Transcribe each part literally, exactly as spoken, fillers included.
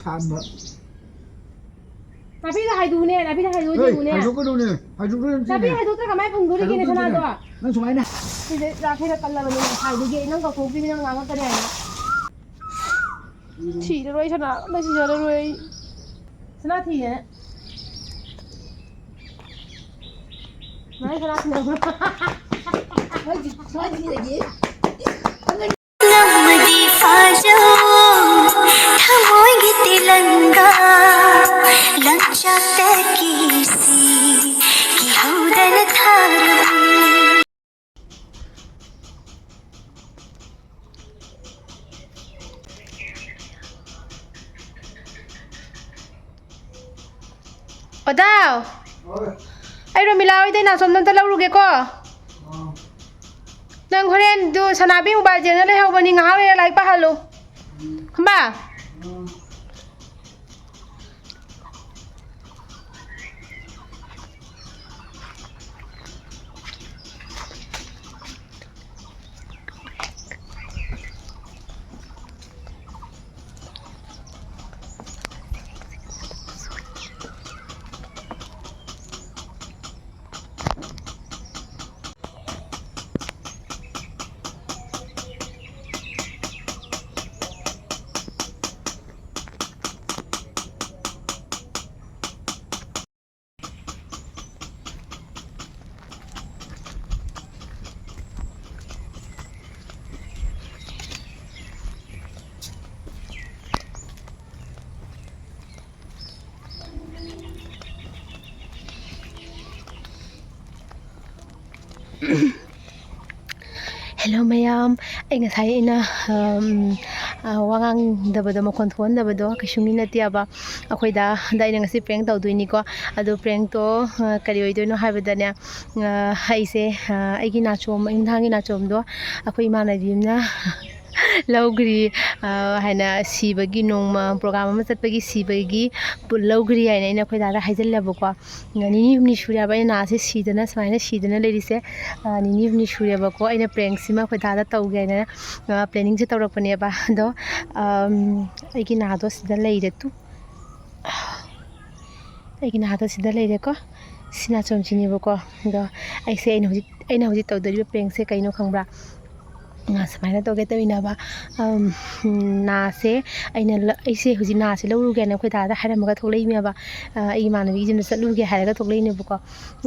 ꯁꯥꯝꯕ꯫ ꯅꯥꯄꯤꯗ ꯍꯥꯏꯗꯨꯅꯦ, ꯅꯥꯄꯤꯗ ꯍꯥꯏꯗꯨ ꯍꯦ, ꯌꯦꯡꯉꯨꯅꯦ꯫ ꯍꯥꯏꯗꯣꯛꯀꯅꯨꯅꯦ, ꯍꯥꯏꯗꯣꯛꯀꯅꯨ ꯅꯥꯄꯤ ꯁꯤꯅꯦ꯫ ꯍꯥꯏꯗꯣꯛꯇ꯭ꯔꯒ ꯀꯃꯥꯏꯅ ꯐꯪꯗꯣꯔꯤꯒꯦꯅꯦ ꯍꯥꯏꯗꯣꯛꯀꯅꯨ ꯁꯅꯥꯗꯣ? ꯁꯤꯅꯦ꯫ ꯅꯪ ꯁꯨꯃꯥꯏꯅ꯫ ꯁꯤꯁꯦ ꯆꯥꯛ ꯍꯦꯟꯅ ꯀꯜꯂꯕꯅꯤꯅ ꯉꯁꯥꯏꯗꯒꯤ ꯑꯩ ꯅꯪ ꯀꯧꯊꯣꯛꯇ꯭ꯔꯤꯕꯅꯤꯅ ꯉꯥꯡꯉꯛꯀꯅꯤ ꯍꯥꯏꯅ꯫ ꯁꯤꯔꯔꯣꯏ ꯁꯅꯥ, ꯑꯝꯇ ꯁꯤꯖꯔꯔꯣꯏ ꯑꯩ꯫ ꯁꯅꯥ ꯊꯤꯔꯦꯅꯦ꯫ ꯃꯥꯏ ꯁꯅꯥ ꯊꯤꯔꯕ꯭ꯔꯣ? ꯍꯧꯖꯤꯛ ꯁꯅꯥ ꯊꯤꯔꯒꯦ꯫ ꯅꯝꯃꯗꯤ ꯐꯥꯖꯧ, ꯊꯃꯣꯏꯒꯤ ꯇꯦꯂꯪꯒꯥ, ꯂꯝꯆꯠꯇꯒꯤ ꯁꯤ ꯀꯤꯍꯧꯗꯅ ꯊꯥꯔꯝꯃꯤ꯫ ꯑꯣꯗꯥꯎ! ꯍꯣꯏ꯫ ꯑꯩ ꯔꯣꯃꯤꯂꯥ ꯍꯣꯏꯗꯩ ꯅꯥꯆꯣꯝꯗ ꯑꯝꯇ ꯂꯧꯔꯨꯒꯦꯀꯣ꯫ ꯑꯥ꯫ ꯅꯪ ꯍꯣꯔꯦꯟꯗꯨ ꯁꯅꯥꯕꯤ ꯃꯣꯕꯥꯏꯜ ꯌꯦꯡꯉ ꯂꯩꯍꯧꯕꯅꯤ, ꯉꯥꯏꯍꯥꯛ ꯂꯩꯔ ꯂꯥꯏꯔꯤꯛ ꯄꯥꯍꯜꯂꯨ꯫ ꯎꯝ꯫ ꯈꯪꯕ? ꯎꯝ꯫ Hello ꯃꯌꯥꯝ, ꯑꯩ ꯉꯁꯥꯏ ꯑꯩꯅ, ꯑꯝ, ꯑ, ꯋꯥ ꯉꯥꯡꯗꯕꯗꯣ, ꯃꯈꯣꯟ ꯊꯣꯛꯍꯟꯗꯕꯗꯣ ꯀꯩꯁꯨ ꯃꯤ ꯅꯠꯇꯦꯕ꯫ ꯑꯩꯈꯣꯏ ꯗꯥꯗ ꯑꯩꯅ ꯉꯁꯤ prank ꯇꯧꯗꯣꯏꯅꯤꯀꯣ꯫ ꯑꯗꯣ prankꯇꯣ, ꯑ, ꯀꯔꯤ ꯑꯣꯏꯗꯣꯏꯅꯣ ꯍꯥꯏꯕꯗꯅꯦ, ꯑ, ꯑꯩꯁꯦ, ꯑ, ꯑꯩꯒꯤ ꯅꯥꯆꯣꯝ, ꯏꯟꯊꯥꯡꯒꯤ ꯅꯥꯆꯣꯝꯗꯣ ꯑꯩꯈꯣꯏ ꯏꯃꯥꯟꯅꯕꯤ ꯑꯃꯅ ꯂꯧꯈ꯭ꯔꯤ ꯍꯥꯏꯅ, ꯁꯤꯕꯒꯤ ꯅꯣꯡꯃ ꯄ꯭ꯔꯣꯒ꯭ꯔꯥꯝ ꯑꯃ ꯆꯠꯄꯒꯤ ꯁꯤꯕꯒꯤ ꯂꯧꯈ꯭ꯔꯤ ꯍꯥꯏꯅ ꯑꯩꯅ ꯑꯩꯈꯣꯏ ꯗꯥꯗ ꯍꯥꯏꯖꯤꯜꯂꯦꯕꯀꯣ꯫ ꯅꯤꯅꯤ ꯍꯨꯝꯅꯤ ꯁꯨꯔꯦꯕ ꯑꯩꯅ ꯅꯥꯁꯦ ꯁꯤꯗꯅ, ꯁꯨꯃꯥꯏꯅ ꯁꯤꯗꯅ ꯂꯩꯔꯤꯁꯦ꯫ ꯅꯤꯅꯤ ꯍꯨꯝꯅꯤ ꯁꯨꯔꯦꯕꯀꯣ꯫ ꯑꯩꯅ ꯄ꯭ꯔꯦꯡꯁꯤꯃ ꯑꯩꯈꯣꯏ ꯗꯥꯗ ꯇꯧꯒꯦ ꯍꯥꯏꯅ ꯄ꯭ꯂꯦꯅꯤꯡꯁꯦ ꯇꯧꯔꯛꯄꯅꯦꯕ꯫ ꯑꯗꯣ ꯑꯩꯒꯤ ꯅꯥꯗꯣ ꯁꯤꯗ ꯂꯩꯔꯦ ꯇꯨ꯫ ꯑꯩꯒꯤ ꯅꯥꯗꯣ ꯁꯤꯗ ꯂꯩꯔꯦꯀꯣ꯫ ꯁꯤ ꯅꯥꯆꯣꯝꯁꯤꯅꯦꯕꯀꯣ꯫ ꯑꯗꯣ ꯑꯩꯁꯦ, ꯑꯩꯅ ꯍꯧꯖꯤꯛ ꯑꯩꯅ ꯍꯧꯖꯤꯛ ꯇꯧꯗꯣꯔꯤꯕ ꯄ꯭ꯔꯦꯡꯁꯦ ꯀꯩꯅꯣ ꯈꯪꯕ꯭ꯔꯥ? ꯁꯨꯃꯥꯏꯅ ꯇꯧꯒꯦ ꯇꯧꯔꯤꯅꯦꯕ꯫ ꯅꯥꯁꯦ ꯑꯩꯅ ꯑꯩꯁꯦ ꯍꯧꯖꯤꯛ ꯅꯥꯁꯦ ꯂꯧꯔꯨꯒꯦꯅ ꯑꯩꯈꯣꯏ ꯗꯥꯗ ꯍꯥꯏꯔꯝꯃꯒ ꯊꯣꯛꯂꯛꯏꯅꯦꯕ꯫ ꯑꯩꯒꯤ ꯏꯃꯥꯟꯅꯕꯤꯒꯤ ꯌꯨꯝꯗ ꯆꯠꯂꯨꯒꯦ ꯍꯥꯏꯔꯒ ꯊꯣꯛꯂꯛꯏꯅꯦꯕꯀꯣ꯫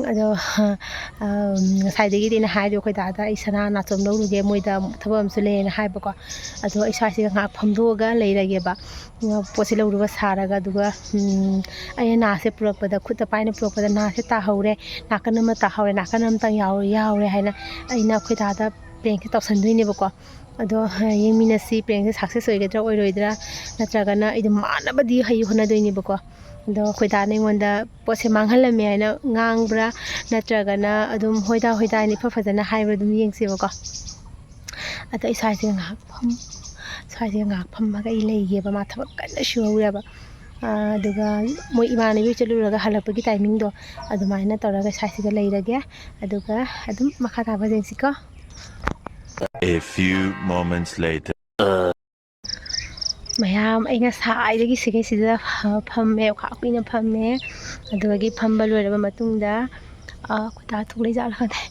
ꯑꯗꯣ ꯉꯁꯥꯏꯗꯒꯤꯗꯤ ꯑꯩꯅ ꯍꯥꯏꯗꯣ ꯑꯩꯈꯣꯏ ꯗꯥꯗ ꯑꯩ ꯁꯅꯥ ꯅꯥꯆꯣꯝ ꯂꯧꯔꯨꯒꯦ, ꯃꯣꯏꯗ ꯊꯕꯛ ꯑꯃꯁꯨ ꯂꯩꯌꯦꯅ ꯍꯥꯏꯕꯀꯣ꯫ ꯑꯗꯣ ꯑꯩ ꯁ꯭ꯋꯥꯏꯁꯤꯗ ꯉꯥꯏꯍꯥꯛ ꯐꯝꯗꯣꯛꯑꯒ ꯂꯩꯔꯒꯦꯕ꯫ ꯄꯣꯠꯁꯦ ꯂꯧꯔꯨꯕ ꯁꯥꯔꯒ, ꯑꯗꯨꯒ ꯑꯩꯅ ꯅꯥꯁꯦ ꯄꯨꯔꯛꯄꯗ, ꯈꯨꯠꯇ ꯄꯥꯏꯅ ꯄꯨꯔꯛꯄꯗ ꯅꯥꯁꯦ ꯇꯥꯍꯧꯔꯦ, ꯅꯥꯀꯟ ꯑꯃ ꯇꯥꯍꯧꯔꯦ, ꯅꯥꯀꯟ ꯑꯃꯇꯪ ꯌꯥꯎꯔꯦ, ꯌꯥꯎꯔꯦ ꯍꯥꯏꯅ ꯑꯩꯅ ꯑꯩꯈꯣꯏ ꯗꯥꯗ ꯄ꯭ꯔꯦꯡꯁꯦ ꯇꯧꯁꯟꯗꯣꯏꯅꯦꯕꯀꯣ꯫ ꯑꯗꯣ ꯌꯦꯡꯃꯤꯟꯅꯁꯤ, ꯄ꯭ꯔꯦꯡꯁꯦ ꯁꯛꯁꯦꯁ ꯑꯣꯏꯒꯗ꯭ꯔꯥ ꯑꯣꯏꯔꯣꯏꯗ꯭ꯔꯥ, ꯅꯠꯇ꯭ꯔꯒꯅ ꯑꯩꯗꯣ ꯃꯥꯟꯅꯕꯗꯤ ꯍꯩ ꯍꯣꯠꯅꯗꯣꯏꯅꯦꯕꯀꯣ꯫ ꯑꯗꯣ ꯑꯩꯈꯣꯏ ꯗꯥꯅ ꯑꯩꯉꯣꯟꯗ ꯄꯣꯠꯁꯦ ꯃꯥꯡꯍꯜꯂꯝꯃꯦ ꯍꯥꯏꯅ ꯉꯥꯡꯕ꯭ꯔꯥ, ꯅꯠꯇ꯭ꯔꯒꯅ ꯑꯗꯨꯝ ꯍꯣꯏꯗꯥ ꯍꯣꯏꯗꯥ ꯍꯥꯏꯅ ꯏꯐ ꯐꯖꯅ ꯍꯥꯏꯕ꯭ꯔꯥ, ꯑꯗꯨꯝ ꯌꯦꯡꯁꯦꯕꯀꯣ꯫ ꯑꯗꯣ ꯑꯩ ꯁ꯭ꯋꯥꯏꯁꯤꯗ ꯉꯥꯏꯍꯥꯛ ꯐꯝ ꯁ꯭ꯋꯥꯏꯁꯤꯗ ꯉꯥꯏꯍꯥꯛ ꯐꯝꯃꯒ ꯑꯩ ꯂꯩꯒꯦꯕ꯫ ꯃꯥ ꯊꯕꯛ ꯀꯟꯅ ꯁꯨꯍꯧꯔꯦꯕ꯫ ꯑꯗꯨꯒ ꯃꯣꯏ ꯏꯃꯥꯟꯅꯕꯤ ꯆꯠꯂꯨꯔꯒ ꯍꯜꯂꯛꯄꯒꯤ ꯇꯥꯏꯃꯤꯡꯗꯣ ꯑꯗꯨꯃꯥꯏꯅ ꯇꯧꯔꯒ ꯁ꯭ꯋꯥꯏꯁꯤꯗ ꯂꯩꯔꯒꯦ꯫ ꯑꯗꯨꯒ ꯑꯗꯨꯝ ꯃꯈꯥ ꯇꯥꯕ ꯌꯦꯡꯁꯤꯀꯣ꯫ A few moments later. ꯃꯌꯥꯝ, ꯑꯩ ꯉꯁꯥꯏꯗꯒꯤ ꯁꯤꯈꯩꯁꯤꯗ ꯐꯝꯃꯦ, ꯑꯣꯈꯥꯛ ꯀꯨꯏꯅ ꯐꯝꯃꯦ꯫ ꯑꯗꯨꯗꯒꯤ ꯐꯝꯕ ꯂꯣꯏꯔꯕ ꯃꯇꯨꯡꯗ, ꯑꯩꯈꯣꯏ ꯗꯥ ꯊꯣꯛꯂꯛꯏꯖꯥꯠꯂ ꯈꯪꯗꯦ꯫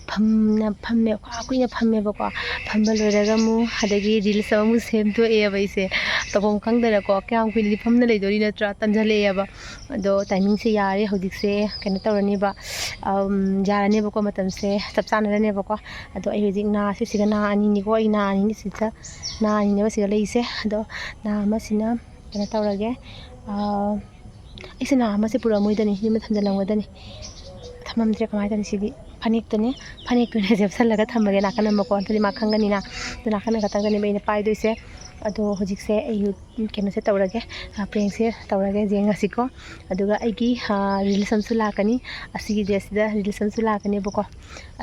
ꯐꯝꯅ ꯐꯝꯃꯦ, ꯑꯣꯈꯥꯛ ꯀꯨꯏꯅ ꯐꯝꯃꯦꯕꯀꯣ꯫ ꯐꯝꯕ ꯂꯣꯏꯔꯒ ꯑꯃꯨꯛ ꯑꯗꯒꯤ ꯔꯤꯜꯁ ꯑꯃꯃꯨꯛ ꯁꯦꯝꯗꯣꯛꯑꯦꯕ ꯑꯩꯁꯦ꯫ ꯇꯧꯐꯝ ꯈꯪꯗꯅꯀꯣ, ꯀꯌꯥꯝ ꯀꯨꯏꯅꯗꯤ ꯐꯝꯅ ꯂꯩꯗꯣꯔꯤ ꯅꯠꯇ꯭ꯔꯥ, ꯇꯟꯖꯜꯂꯛꯑꯦꯕ꯫ ꯑꯗꯣ ꯇꯥꯏꯃꯤꯡꯁꯦ ꯌꯥꯔꯦ ꯍꯧꯖꯤꯛꯁꯦ, ꯀꯩꯅꯣ ꯇꯧꯔꯅꯦꯕ, ꯌꯥꯔꯅꯦꯕꯀꯣ, ꯃꯇꯝꯁꯦ ꯆꯞ ꯆꯥꯟꯅꯔꯅꯦꯕꯀꯣ꯫ ꯑꯗꯣ ꯑꯩ ꯍꯧꯖꯤꯛ ꯅꯥꯁꯦ ꯁꯤꯒ ꯅꯥ ꯑꯅꯤꯅꯤꯀꯣ, ꯑꯩ ꯅꯥ ꯑꯅꯤꯅꯤ ꯁꯤꯗ, ꯅꯥ ꯑꯅꯤꯅꯦꯕ ꯁꯤꯗ ꯂꯩꯔꯤꯁꯦ꯫ ꯑꯗꯣ ꯅꯥ ꯑꯃꯁꯤꯅ ꯀꯩꯅꯣ ꯇꯧꯔꯒꯦ, ꯑꯩꯁꯦ ꯅꯥ ꯑꯃꯁꯦ ꯄꯨꯔꯛꯑꯝꯃꯣꯏꯗꯅꯤ, ꯌꯨꯝꯗ ꯊꯝꯖꯤꯜꯂꯝꯒꯗꯅꯤ꯫ ꯊꯝꯃꯝꯗ꯭ꯔꯦ, ꯀꯃꯥꯏꯅ ꯇꯧꯅꯤ ꯁꯤꯗꯤ? ꯐꯅꯦꯛꯇꯨꯅꯦ, ꯐꯅꯦꯛꯇꯨꯅꯦ ꯆꯦꯞꯁꯜꯂꯒ ꯊꯝꯃꯒꯦ ꯅꯥꯀꯟ ꯑꯃꯀꯣ, ꯅꯠꯇ꯭ꯔꯗꯤ ꯃꯥ ꯈꯪꯒꯅꯤꯅ꯫ ꯑꯗꯨ ꯅꯥꯀꯟ ꯑꯃ ꯈꯛꯇꯪꯗꯅꯦꯕ ꯑꯩꯅ ꯄꯥꯏꯗꯣꯏꯁꯦ꯫ ꯑꯗꯣ ꯍꯧꯖꯤꯛꯁꯦ ꯑꯩ ꯀꯩꯅꯣꯁꯦ ꯇꯧꯔꯒꯦ, ꯄ꯭ꯔꯦꯡꯁꯦ ꯇꯧꯔꯒꯦ, ꯌꯦꯡꯉꯁꯤꯀꯣ꯫ ꯑꯗꯨꯒ ꯑꯩꯒꯤ ꯔꯤꯜꯁ ꯑꯃꯁꯨ ꯂꯥꯛꯀꯅꯤ, ꯑꯁꯤꯒꯤ ꯗ꯭ꯔꯦꯁꯁꯤꯗ ꯔꯤꯜꯁ ꯑꯃꯁꯨ ꯂꯥꯛꯀꯅꯦꯕꯀꯣ꯫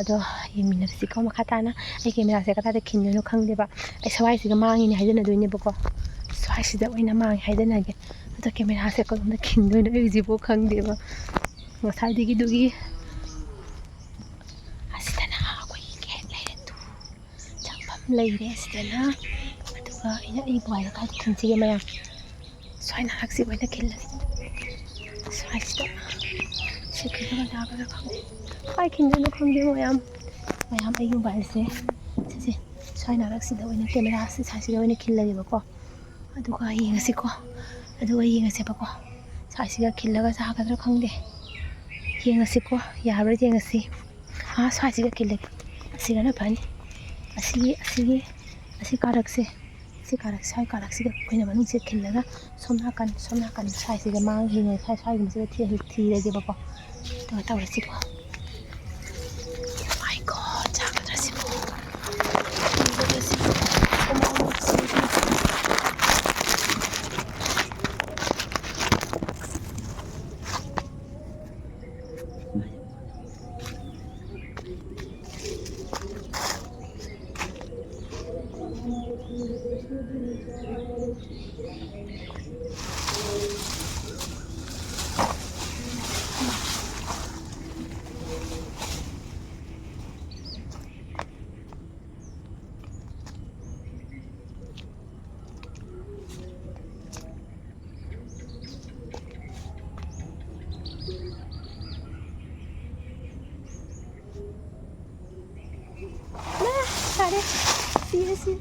ꯑꯗꯣ ꯌꯦꯡꯃꯤꯟꯅꯔꯁꯤꯀꯣ ꯃꯈꯥ ꯇꯥꯅ꯫ ꯑꯩ ꯀꯦꯃꯦꯔꯥꯁꯦ ꯀꯗꯥꯏꯗ ꯈꯤꯟꯗꯣꯏꯅꯣ ꯈꯪꯗꯦꯕ꯫ ꯑꯩ ꯁ꯭ꯋꯥꯏꯁꯤꯒ ꯃꯥꯡꯉꯤꯅꯦ ꯍꯥꯏꯖꯟꯅꯗꯣꯏꯅꯦꯕꯀꯣ꯫ ꯁ꯭ꯋꯥꯏꯁꯤꯗ ꯑꯣꯏꯅ ꯃꯥꯡꯉꯦ ꯍꯥꯏꯖꯟꯅꯒꯦ꯫ ꯑꯗꯣ ꯀꯦꯃꯦꯔꯥꯁꯦ ꯀꯔꯣꯝꯗ ꯈꯤꯟꯗꯣꯏꯅꯣ ꯑꯩꯁꯤꯕꯨ ꯈꯪꯗꯦꯕ꯫ ꯉꯁꯥꯏꯗꯒꯤꯗꯨꯒꯤ ꯑꯁꯤꯗꯅ ꯑꯩꯈꯣꯏꯒꯤ ꯒꯦꯠ ꯂꯩꯔꯦ, ꯇꯨ ꯆꯪꯐꯝ ꯂꯩꯔꯦ ꯑꯁꯤꯗꯅ꯫ ꯑꯗꯨꯒ ꯑꯩꯅ ꯑꯩ ꯃꯣꯕꯥꯏꯜ ꯀꯥꯏꯗ ꯈꯤꯟꯁꯤꯒꯦ ꯃꯌꯥꯝ? ꯁ꯭ꯋꯥꯏ ꯅꯥꯔꯛꯁꯤ ꯑꯣꯏꯅ ꯈꯤꯜꯂꯒꯦ꯫ ꯁ꯭ꯋꯥꯏꯁꯤꯗ ꯁꯤ ꯈꯤꯜꯂꯒ ꯌꯥꯒꯗ꯭ꯔꯥ ꯈꯪꯗꯦ꯫ ꯀꯥꯏ ꯈꯤꯟꯗꯣꯏꯅꯣ ꯈꯪꯗꯦ ꯃꯌꯥꯝ꯫ ꯃꯌꯥꯝ ꯑꯩꯒꯤ ꯃꯣꯕꯥꯏꯜꯁꯦ ꯁꯤꯁꯦ ꯁ꯭ꯋꯥꯏ ꯅꯥꯔꯛꯁꯤ ꯑꯣꯏꯅ, ꯀꯦꯃꯦꯔꯥꯁꯦ ꯁ꯭ꯋꯥꯏꯁꯤꯗ ꯑꯣꯏꯅ ꯈꯤꯜꯂꯒꯦꯕꯀꯣ꯫ ꯑꯗꯨꯒ ꯌꯦꯡꯉꯁꯤꯀꯣ꯫ ꯑꯗꯨꯒ ꯌꯦꯡꯉꯁꯦꯕꯀꯣ꯫ ꯁ꯭ꯋꯥꯏꯁꯤꯒ ꯈꯤꯜꯂꯒ ꯆꯥꯒꯗ꯭ꯔꯥ ꯈꯪꯗꯦ꯫ ꯌꯦꯡꯉꯁꯤꯀꯣ꯫ ꯌꯥꯕ꯭ꯔꯥ ꯌꯦꯡꯉꯁꯤ꯫ ꯑꯥ, ꯁ꯭ꯋꯥꯏꯁꯤꯒ ꯈꯤꯜꯂꯒꯦ꯫ ꯑꯁꯤꯒꯅ ꯐꯅꯤ꯫ ꯑꯁꯤꯒꯤ, ꯑꯁꯤꯒꯤ, ꯑꯁꯤ ꯀꯥꯔꯛꯁꯦ꯫ ꯁꯤ ꯀꯥꯔꯛ-, ꯁ꯭ꯋꯥꯏ ꯀꯥꯔꯛꯁꯤꯒ ꯑꯩꯈꯣꯏꯅ ꯃꯅꯨꯡꯁꯤꯗ ꯈꯤꯜꯂꯒ ꯁꯣꯝ ꯅꯥꯀꯟ, ꯁꯣꯝ ꯅꯥꯀꯟ ꯁ꯭ꯋꯥꯏꯁꯤꯗ ꯃꯥꯡꯈꯤꯅꯦ꯫ ꯁ꯭ꯋꯥꯏ, ꯁ꯭ꯋꯥꯏꯒꯨꯝꯕꯁꯤꯗ ꯊꯤ-, ꯊꯤꯔꯒꯦꯕꯀꯣ꯫ ꯑꯗꯨꯒ ꯇꯧꯔꯁꯤꯀꯣ꯫ My God, ꯆꯥꯒꯗ꯭ꯔꯥ ꯁꯤꯕꯨ? ꯀꯤꯕꯗ ꯁꯤꯕꯨ꯫ ꯐꯔꯦ꯫ ꯁꯤꯔꯦ, ꯁꯤꯔꯦ꯫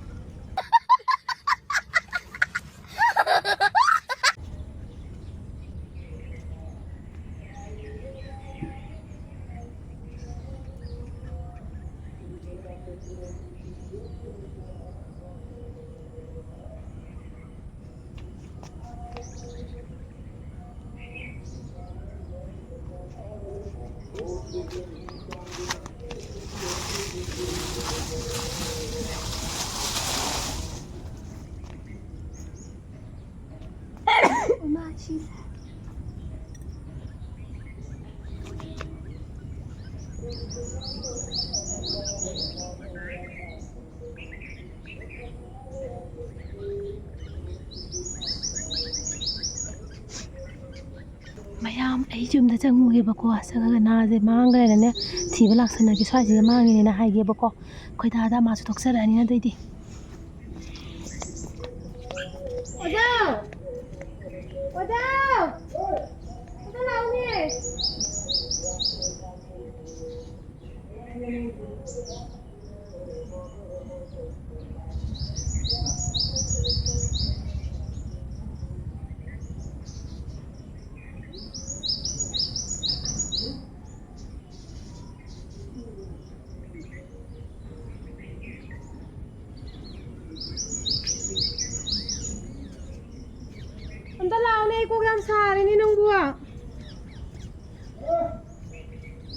ꯃꯌꯥꯝ, ꯑꯩ ꯌꯨꯝꯗ ꯆꯪꯉꯨꯒꯦꯕꯀꯣ꯫ ꯆꯪꯉꯒ ꯅꯥꯁꯦ ꯃꯥꯡꯈ꯭ꯔꯦꯅꯅꯦ, ꯊꯤꯕ ꯂꯥꯛꯁꯟꯅꯒꯦ, ꯁ꯭ꯋꯥꯏꯁꯤꯗ ꯃꯥꯡꯉꯤꯅꯦꯅ ꯍꯥꯏꯒꯦꯕꯀꯣ꯫ ꯑꯩꯈꯣꯏ ꯗꯥꯗ ꯃꯥꯁꯨ ꯊꯣꯛꯆꯔꯛꯑꯅꯤꯅ ꯑꯗꯨꯏꯗꯤ꯫ ꯑꯣꯖꯥ! ꯑꯣꯖꯥ! ꯑꯣꯖꯥ ꯂꯥꯛꯎꯅꯦ! ꯑꯝꯇ ꯂꯥꯛꯑꯣꯅꯦ, ꯑꯩ ꯀꯣꯛ ꯌꯥꯝ ꯁꯥꯔꯦꯅꯦ ꯅꯪꯕꯨ꯫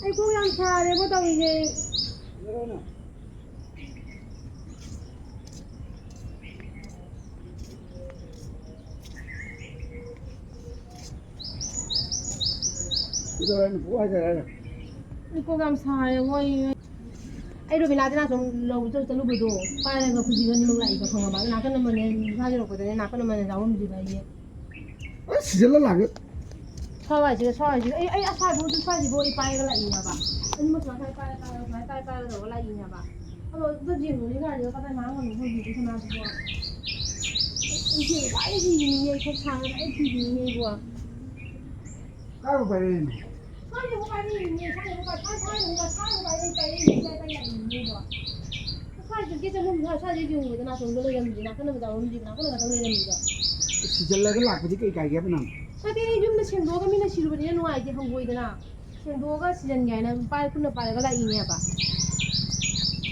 ꯑꯩ ꯀꯣꯛ ꯌꯥꯝ ꯁꯥꯔꯦꯕꯣ ꯇꯧꯔꯤꯁꯦ꯫ ꯀꯩꯗꯧꯔꯦ? ꯅꯨꯄꯥ ꯍꯥꯏꯗꯔꯦ꯫ ꯑꯩ ꯀꯣꯛ ꯌꯥꯝ ꯁꯥꯔꯦꯕꯣ ꯑꯩ꯫ ꯑꯩ ꯔꯣꯕꯤꯅꯥꯗ ꯅꯍꯥꯟ ꯁꯨꯝ ꯂꯧꯕ ꯆꯠ-, ꯆꯠꯂꯨꯕꯗꯣ, ꯄꯥꯏꯔꯒ ꯈꯨꯖꯤ ꯑꯅꯤꯃꯛ ꯂꯥꯛꯏꯕ, ꯈꯪꯉꯕ? ꯑꯗꯨ ꯅꯥꯀꯟ ꯑꯃꯅꯦ, ꯏꯝꯐꯥꯜ ꯌꯧꯔꯛꯄꯗꯅꯦ, ꯅꯥꯀꯟ ꯑꯃꯅꯦ ꯌꯥꯎꯔꯝꯗ꯭ꯔꯤꯕ ꯑꯩꯁꯦ꯫ ꯑꯁ, ꯁꯤꯖꯜꯂ ꯂꯥꯛꯑꯦ꯫ ꯁ꯭ꯋꯥꯏꯁꯤꯒ, ꯁ꯭ꯋꯥꯏꯁꯤꯒ, ꯑꯩ, ꯑꯩ ꯑꯁ꯭ꯋꯥꯏꯐꯥꯎ, ꯁ꯭ꯋꯥꯏꯁꯤꯐꯥꯎ ꯑꯩ ꯄꯥꯏꯔꯒ ꯂꯥꯛꯏꯅꯦꯕ꯫ ꯑꯅꯤꯃꯛ ꯁꯨꯃꯥꯏꯅ ꯄꯥꯏꯔ, ꯄꯥꯏꯔ, ꯁꯨꯃꯥꯏꯅ ꯄꯥꯏꯔ, ꯄꯥꯏꯔ ꯇꯧꯔꯒ ꯂꯥꯛꯏꯅꯦꯕ꯫ ꯑꯗꯣ ꯑꯝꯇ ꯌꯦꯡꯉꯨꯅꯦ, ꯒꯥꯔꯤꯗꯣ ꯀꯗꯥꯏ ꯃꯥꯡꯉꯝꯃꯤꯅꯣ ꯈꯪꯗꯦ, ꯁꯅꯥꯁꯤꯕꯣ꯫ ꯑꯩ, ꯑꯩꯁꯦ ꯉꯁꯥꯏꯗꯒꯤ ꯊꯤꯔꯤꯅꯤꯅꯦ, ꯑꯩ ꯀꯣꯛ ꯁꯥꯗꯅ ꯑꯩ ꯊꯤꯔꯤꯅꯤꯅꯦ ꯑꯩꯕꯣ꯫ ꯀꯥꯏꯕꯨ ꯄꯥꯏꯔꯛꯏꯅꯣ? ꯁ꯭ꯋꯥꯏꯗꯕꯨ ꯄꯥꯏꯔꯛꯏꯅꯦ, ꯁ꯭ꯋꯥꯏꯗꯕꯨ ꯄꯥꯏ-, ꯁ꯭ꯋꯥꯏꯗꯕꯨ ꯄꯥꯏ-, ꯁ꯭ꯋꯥꯏꯗꯕꯨ ꯄꯥꯏꯔꯛꯏꯅꯦ, ꯁ꯭ꯋꯥꯏꯗ ꯂꯥꯛꯏꯅꯦ ꯑꯩꯕꯣ꯫ ꯁ꯭ꯋꯥꯏꯗꯒꯤ ꯆꯪꯐꯝ, ꯁ꯭ꯋꯥꯏ-, ꯁ꯭ꯋꯥꯏꯗꯒꯤ ꯌꯦꯡꯉꯨꯗꯅ, ꯑꯁꯣꯝꯗ ꯂꯩꯔꯝꯃꯤꯗꯨꯅ, ꯅꯥꯀꯟꯗ ꯈꯛꯇꯪ ꯂꯩꯔꯝꯃꯤꯗꯣ꯫ ꯁꯤꯖꯜꯂꯒ ꯂꯥꯛꯄꯗꯤ ꯀꯩ ꯀꯥꯏꯒꯦꯕ ꯅꯪ? ꯅꯠꯇꯦ, ꯌꯨꯝꯗ ꯁꯦꯡꯗꯣꯛꯑꯒ ꯃꯤꯅ ꯁꯤꯔꯨꯕꯅꯤꯅ ꯅꯨꯡꯉꯥꯏꯇꯦ, ꯍꯪꯒꯣꯏꯗꯅ꯫ ꯁꯦꯡꯗꯣꯛꯑꯒ ꯁꯤꯖꯟꯒꯦ ꯍꯥꯏꯅ ꯄꯥꯏ-, ꯈꯨꯠꯅ ꯄꯥꯏꯔꯒ ꯂꯥꯛꯏꯅꯦꯕ꯫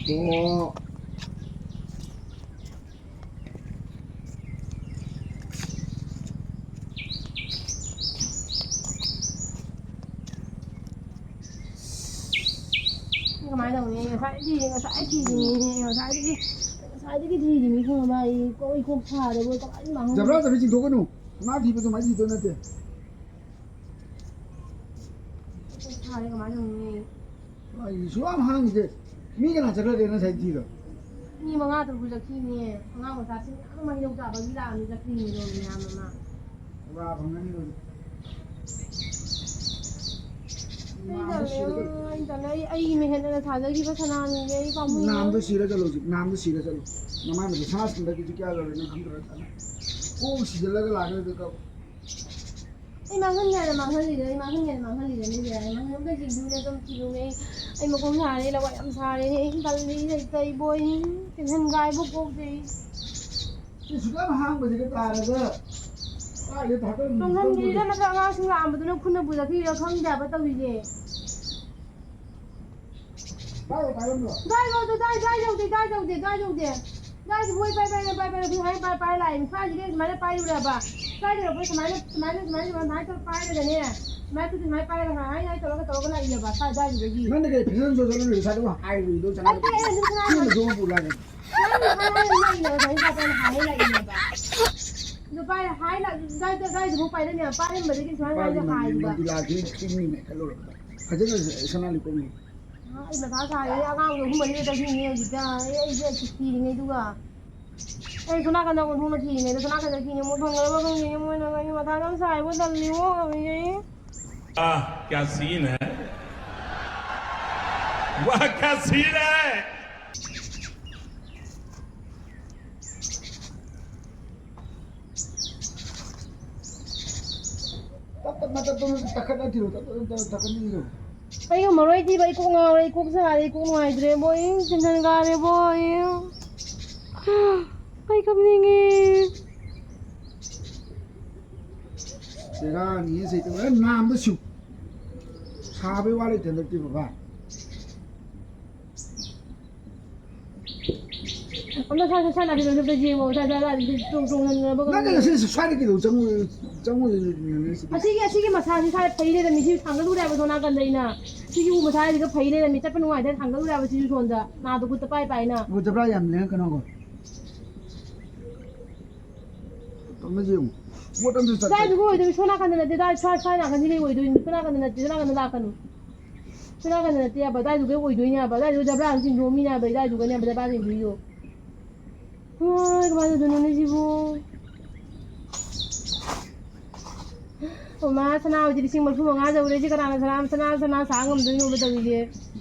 ꯑꯣ꯫ ꯀꯃꯥꯏꯅ ꯇꯧꯅꯤ? ꯉꯁꯥꯏꯗꯤ, ꯉꯁꯥꯏ ꯊꯤꯔꯤꯅꯤ, ꯉꯁꯥꯏꯗꯒꯤ, ꯉꯁꯥꯏꯗꯒꯤ ꯊꯤꯔꯤꯅꯤ, ꯈꯪꯉꯕ? ꯑꯩ ꯀꯣꯛ, ꯑꯩ ꯀꯣꯛ ꯁꯥꯗꯕ ꯀꯃꯥꯏꯅ ꯃꯥꯡꯍꯧ-, ꯖꯕ꯭ꯔꯥ ꯖꯕ꯭ꯔꯤ ꯆꯤꯡꯊꯣꯛꯀꯅꯨ꯫ ꯃꯥ ꯊꯤꯕ ꯑꯗꯨꯃꯥꯏꯅ ꯊꯤꯗꯣꯏ ꯅꯠꯇꯦ꯫ ꯁꯥꯔꯦ, ꯀꯃꯥꯏꯅ ꯇꯧꯅꯤ? ꯑꯩ ꯁꯨꯛꯍꯥꯡ ꯍꯥꯡꯗꯦ꯫ ꯃꯤ ꯀꯅꯥ ꯆꯠꯈ꯭ꯔꯒꯦ ꯉꯁꯥꯏ ꯊꯤꯔꯣ? ꯃꯤ ꯃꯉꯥ ꯇꯔꯨꯛ ꯆꯠꯈꯤꯅꯦ꯫ ꯑꯉꯥꯡ ꯃꯆꯥꯁꯤꯡ ꯌꯥꯝ ꯃꯍꯩ ꯂꯧ ꯇꯥꯕꯒꯤ ꯂꯥꯛꯑꯝꯃꯤ, ꯆꯠꯈꯤꯅꯦ ꯂꯣꯏꯅ ꯃꯌꯥꯝ ꯑꯃ꯫ ꯄꯨꯔꯥ ꯐꯪꯒꯅꯤ ꯂꯣꯏꯅ꯫ ꯑꯩ ꯇꯜꯂꯦ, ꯑꯩ ꯇꯜꯂꯦ꯫ ꯑꯩ, ꯑꯩꯒꯤ ꯃꯤꯡ ꯍꯦꯟꯅ ꯊꯥꯖꯈꯤꯕ ꯁꯅꯥꯅꯤꯅꯦ꯫ ꯑꯩ ꯄꯥꯝꯃꯨꯏꯌꯦ꯫ ꯅꯥꯝꯗ ꯁꯤꯔ ꯆꯠꯂꯣ ꯍꯧꯖꯤꯛ꯫ ꯅꯥꯝꯗ ꯁꯤꯔ ꯆꯠꯂꯣ꯫ ꯅꯃꯥꯏ ꯃꯤꯠꯇ ꯁꯅꯥ ꯁꯤꯟꯗꯒꯤꯁꯨ ꯀꯌꯥ ꯂꯧꯔꯦ ꯅꯪ ꯈꯪꯗ꯭ꯔꯒ ꯆꯠꯂꯣ꯫ ꯀꯣꯛ ꯁꯤꯖꯤꯜꯂꯒ ꯂꯥꯛꯀꯦ ꯑꯗꯨꯒ꯫ ꯑꯩ ꯃꯥꯡꯍꯟꯒꯦ ꯍꯥꯏꯅ ꯃꯥꯡꯍꯜꯂꯤꯔ, ꯑꯩ ꯃꯥꯡꯍꯟꯒꯦ ꯍꯥꯏꯅ ꯃꯥꯡꯍꯜꯂꯤꯔ, ꯅꯪ ꯌꯥꯔꯦ, ꯅꯪ ꯑꯝꯇ ꯆꯤꯡꯗꯨꯅ ꯑꯗꯨꯝ ꯊꯤꯔꯨꯅꯦ꯫ ꯑꯩ, ꯑꯩ ꯃꯀꯣꯛ ꯁꯥꯔꯦ, ꯂꯋꯥꯏ ꯌꯥꯝ ꯁꯥꯔꯦꯅꯦ, ꯑꯩ ꯇꯜꯂꯤ, ꯑꯩ ꯇꯩꯕꯣꯏ, ꯇꯦꯟꯁꯟ ꯀꯥꯏꯕ ꯀꯣꯛꯁꯦ ꯑꯩ꯫ ꯁꯤ ꯁꯨꯛꯌꯥꯝ ꯍꯥꯡꯕꯁꯤꯒ ꯇꯥꯔꯒ ꯀꯥꯏꯗ ꯊꯥꯗꯔꯝꯗꯣꯏꯅꯣ ꯇꯣꯡꯍꯟꯈꯤꯔ ꯈꯪꯗꯦ꯫ ꯅꯠꯇ꯭ꯔꯒ ꯑꯉꯥꯡꯁꯤꯡ ꯂꯥꯛꯑꯝꯕꯗꯨꯅ ꯈꯨꯠꯅ ꯄꯨꯖꯈꯤꯔ ꯈꯪꯗꯦ ꯍꯥꯏꯕ ꯇꯧꯔꯤꯁꯦ꯫ ꯄꯥꯏꯔꯣ, ꯄꯥꯏꯔꯝꯃꯣ꯫ ꯗꯥꯏ ꯂꯧꯗꯦ, ꯗꯥꯏ, ꯗꯥꯏ ꯂꯧꯗꯦ, ꯗꯥꯏ ꯂꯧꯗꯦ, ꯗꯥꯏ ꯂꯧꯗꯦ꯫ ꯗꯥꯏꯁꯦ ꯃꯣꯏ ꯄꯥꯏ, ꯄꯥꯏ, ꯄꯥꯏ, ꯄꯥꯏ, ꯄꯥꯏ, ꯍꯥꯏ ꯄꯥꯏ, ꯄꯥꯏ ꯂꯥꯛꯑꯦ꯫ ꯁ꯭ꯋꯥꯏꯁꯤꯗꯤ ꯁꯨꯃꯥꯏꯅ ꯄꯥꯏꯔꯨꯔꯕ꯫ ꯁ꯭ꯋꯥꯏꯗ ꯌꯧꯔꯛꯄꯗ ꯁꯨꯃꯥꯏꯅ, ꯁꯨꯃꯥꯏꯅ, ꯁꯨꯃꯥꯏꯅ, ꯁꯨꯃꯥꯏꯅ ꯇꯧꯔ ꯄꯥꯏꯔꯒꯅꯦ꯫ ꯁꯨꯃꯥꯏꯅ ꯈꯨꯠꯁꯦ ꯁꯨꯃꯥꯏꯅ ꯄꯥꯏꯔꯒ ꯍꯥꯏ, ꯍꯥꯏ ꯇꯧꯔꯒ, ꯇꯧꯔꯒ ꯂꯥꯛꯏꯅꯦꯕ꯫ ꯁ꯭ꯋꯥꯏ ꯑꯗꯥꯏꯗꯨꯗꯒꯤ꯫ ꯅꯪꯅ ꯀꯩ ꯐꯤꯖꯪ ꯆꯣꯏꯖꯜꯂ ꯂꯩꯔꯤꯁꯦ? ꯁ꯭ꯋꯥꯏꯗ ꯍꯥꯏꯔꯨꯏꯗꯣ ꯆꯠꯂꯒ ꯅꯠꯇꯦ, ꯑꯩꯅ ꯑꯗꯨꯝ ꯁꯅꯥ ꯊꯨꯅ ꯌꯣꯜꯂꯦ꯫ ꯊꯣꯛꯑ ꯄꯨ ꯂꯥꯛꯑꯦ꯫ ꯁꯨꯃꯥꯏꯅ ꯍꯥꯏ, ꯍꯥꯏ ꯂꯥꯛꯏꯅꯦꯕ, ꯁꯨꯃꯥꯏꯅ ꯄꯥꯏ, ꯄꯥꯏ ꯍꯥꯏ ꯂꯥꯛꯏꯅꯦꯕ꯫ ꯑꯗꯣ ꯄꯥꯏ, ꯍꯥꯏ ꯂꯥꯛ-, ꯑꯗꯥꯏꯗ, ꯑꯗꯥꯏꯗꯨꯐꯥꯎ ꯄꯥꯏꯔꯝꯃꯦꯕ, ꯄꯥꯏꯔꯝꯕꯗꯒꯤ ꯁꯨꯃꯥꯏꯅ ꯅꯨꯄꯥꯒꯤ ꯍꯥꯏꯅ ꯃꯟꯗꯤ-, ꯍꯥꯏꯕ꯫ ꯃꯟꯗꯤꯂꯥꯁꯤ ꯆꯤꯡꯅꯤꯅꯦ ꯈꯜꯂꯨꯔꯕꯗ꯫ ꯐꯖꯅ ꯁꯅꯥ ꯂꯤꯛꯀꯣꯟꯅꯤ꯫ ꯑꯩ ꯃꯊꯥ ꯁꯥꯏꯌꯦ, ꯑꯉꯥꯡꯗꯣ ꯑꯍꯨꯝ ꯃꯔꯤꯗ ꯆꯠꯈꯤꯅꯦ ꯍꯧꯖꯤꯛꯇ꯫ ꯑꯩ, ꯑꯩꯁꯦ ꯊꯤꯔꯤꯉꯩꯗꯨꯒ꯫ ꯑꯩ ꯁꯣꯝ ꯅꯥꯀꯟꯗ ꯑꯣꯟꯊꯣꯛꯅ ꯊꯤꯔꯤꯉꯩꯗ, ꯁꯣꯝ ꯅꯥꯀꯟꯗ ꯊꯤꯔꯤꯉꯩ, ꯃꯣꯏ ꯐꯪꯒꯗꯕ ꯈꯪꯗꯦꯅꯦ, ꯃꯣꯏꯅ꯫ ꯑꯩ ꯃꯊꯥ ꯌꯥꯝ ꯁꯥꯏꯕꯣ, ꯇꯜꯂꯤꯕꯣ, ꯇꯧꯔꯤꯁꯦ ꯑꯩ꯫ वाह, क्या सीन है। वाह, क्या सीन है। ꯇꯞ ꯇꯞꯅ, ꯇꯞ ꯇꯞꯅ ꯇꯛꯈꯠꯂ ꯊꯤꯔꯣ, ꯇꯞ ꯇꯞꯅ ꯇꯛꯈꯠꯂ ꯊꯤꯔꯣ꯫ ꯑꯩ ꯉꯝꯃꯔꯣꯏ ꯊꯤꯕ, ꯑꯩ ꯀꯣꯛ ꯉꯥꯎꯔꯦ, ꯑꯩ ꯀꯣꯛ ꯁꯥꯔꯦ, ꯑꯩ ꯀꯣꯛ ꯅꯨꯡꯉꯥꯏꯇ꯭ꯔꯦꯕꯣ, ꯑꯩ ꯇꯦꯟꯁꯟ ꯀꯥꯔꯦꯕꯣ, ꯑꯩ, ꯑꯩ ꯀꯞꯅꯤꯡꯉꯦ꯫ ꯕꯦꯔꯥꯅꯤ ꯁꯤ, ꯂꯣꯏ ꯅꯥꯝꯗ ꯁꯤꯌꯨ꯫ ꯁꯥꯕꯩ ꯋꯥ ꯂꯩꯇꯦ ꯍꯟꯗꯛꯇꯤ ꯕꯕꯥ꯫ ꯑꯝꯇ ꯁ꯭ꯋꯥꯏ, ꯁ꯭ꯋꯥꯏ ꯅꯥꯀꯟꯗ ꯑꯝꯇ ꯌꯦꯡꯉꯣ꯫ ꯁ꯭ꯋꯥꯏ, ꯁ꯭ꯋꯥꯏ, ꯁ꯭ꯋꯥꯏ, ꯆꯣꯡ-, ꯆꯣꯡꯁꯤꯟꯅꯕ ꯅꯠꯇꯦ, ꯉꯝꯗꯦ꯫ ꯁꯤ, ꯁ꯭ꯋꯥꯏꯗ ꯀꯩꯗꯧ ꯆꯪꯉꯨ-, ꯆꯪꯉꯨ-, ꯁꯤꯗꯤ? ꯑꯁꯤꯒꯤ, ꯑꯁꯤꯒꯤ ꯃꯁꯥꯁꯤ ꯁ꯭ꯋꯥꯏ ꯐꯩ ꯂꯩꯔꯝꯃꯤ꯫ ꯁꯤ ꯊꯥꯡꯒꯠꯂꯨꯔꯦ ꯍꯥꯏꯕ ꯁꯣꯝ ꯅꯥꯀꯟꯗ ꯑꯩꯅ꯫ ꯁꯤꯒꯤ ꯎ ꯃꯁꯥꯁꯤꯒ ꯐꯩ ꯂꯩꯔꯝꯃꯤ꯫ ꯆꯠꯄ ꯅꯨꯡꯉꯥꯏꯇꯅ ꯊꯥꯡꯒꯠꯂꯨꯔꯦ ꯍꯥꯏꯕ ꯁꯤꯁꯨ ꯁꯣꯝꯗ꯫ ꯅꯥꯗꯣ ꯈꯨꯠꯇ ꯄꯥꯏ ꯄꯥꯏꯅ꯫ ꯃꯣꯏ ꯆꯄ꯭ꯔꯥ ꯌꯥꯝ ꯂꯦꯡꯉꯛꯀꯅꯣꯀꯣ꯫ ꯑꯃꯁꯨ ꯌꯦꯡꯉꯨ꯫ ꯄꯣꯠ ꯑꯝꯇ ꯆꯠꯇꯦ꯫ ꯑꯗꯨꯋꯥꯏꯗꯨꯒ ꯑꯣꯏꯗꯣꯏꯅꯤ, ꯁꯣꯝ ꯅꯥꯀꯟꯗ ꯅꯠꯇꯦ, ꯑꯗꯨꯋꯥꯏ ꯁ꯭ꯋꯥꯏ, ꯁ꯭ꯋꯥꯏ ꯅꯥꯀꯟꯁꯤꯗꯩ ꯑꯣꯏꯗꯣꯏꯅꯤ, ꯁꯣꯝ ꯅꯥꯀꯟꯗ ꯅꯠꯇꯦ, ꯁꯣꯝ ꯅꯥꯀꯟꯗ ꯂꯥꯛꯀꯅꯨ꯫ ꯁꯣꯝ ꯅꯥꯀꯟꯗ ꯅꯠꯇꯦ ꯍꯥꯏꯕ, ꯑꯗꯨꯋꯥꯏꯗꯨꯒ ꯑꯣꯏꯗꯣꯏꯅꯦ ꯍꯥꯏꯕ, ꯑꯗꯨꯋꯥꯏꯗꯨꯒ ꯖꯕ꯭ꯔꯥ ꯑꯃ ꯆꯤꯡꯗꯣꯛꯑꯝꯃꯤꯅꯦ ꯍꯥꯏꯕ, ꯑꯗꯨꯋꯥꯏꯗꯨꯒꯅꯦ ꯍꯥꯏꯕ, ꯖꯕ꯭ꯔꯥ ꯆꯤꯡꯗꯣꯏꯗꯣ꯫ ꯍꯣꯏ, ꯀꯃꯥꯏꯅ ꯇꯧꯗꯣꯏꯅꯣꯅꯦ ꯁꯤꯕꯨ? ꯑꯣ ꯃꯥ, ꯁꯅꯥ ꯍꯣꯏꯗꯤ ꯂꯤꯁꯤꯡ ꯃꯔꯤꯐꯨ ꯃꯉꯥ ꯌꯧꯔꯦ꯫ ꯁꯤ ꯀꯅꯥꯅ ꯁꯅꯥ, ꯁꯅꯥ, ꯁꯅꯥ ꯁꯥ ꯉꯝꯗꯣꯏꯅꯣꯕ ꯇꯧꯔꯤꯁꯦ?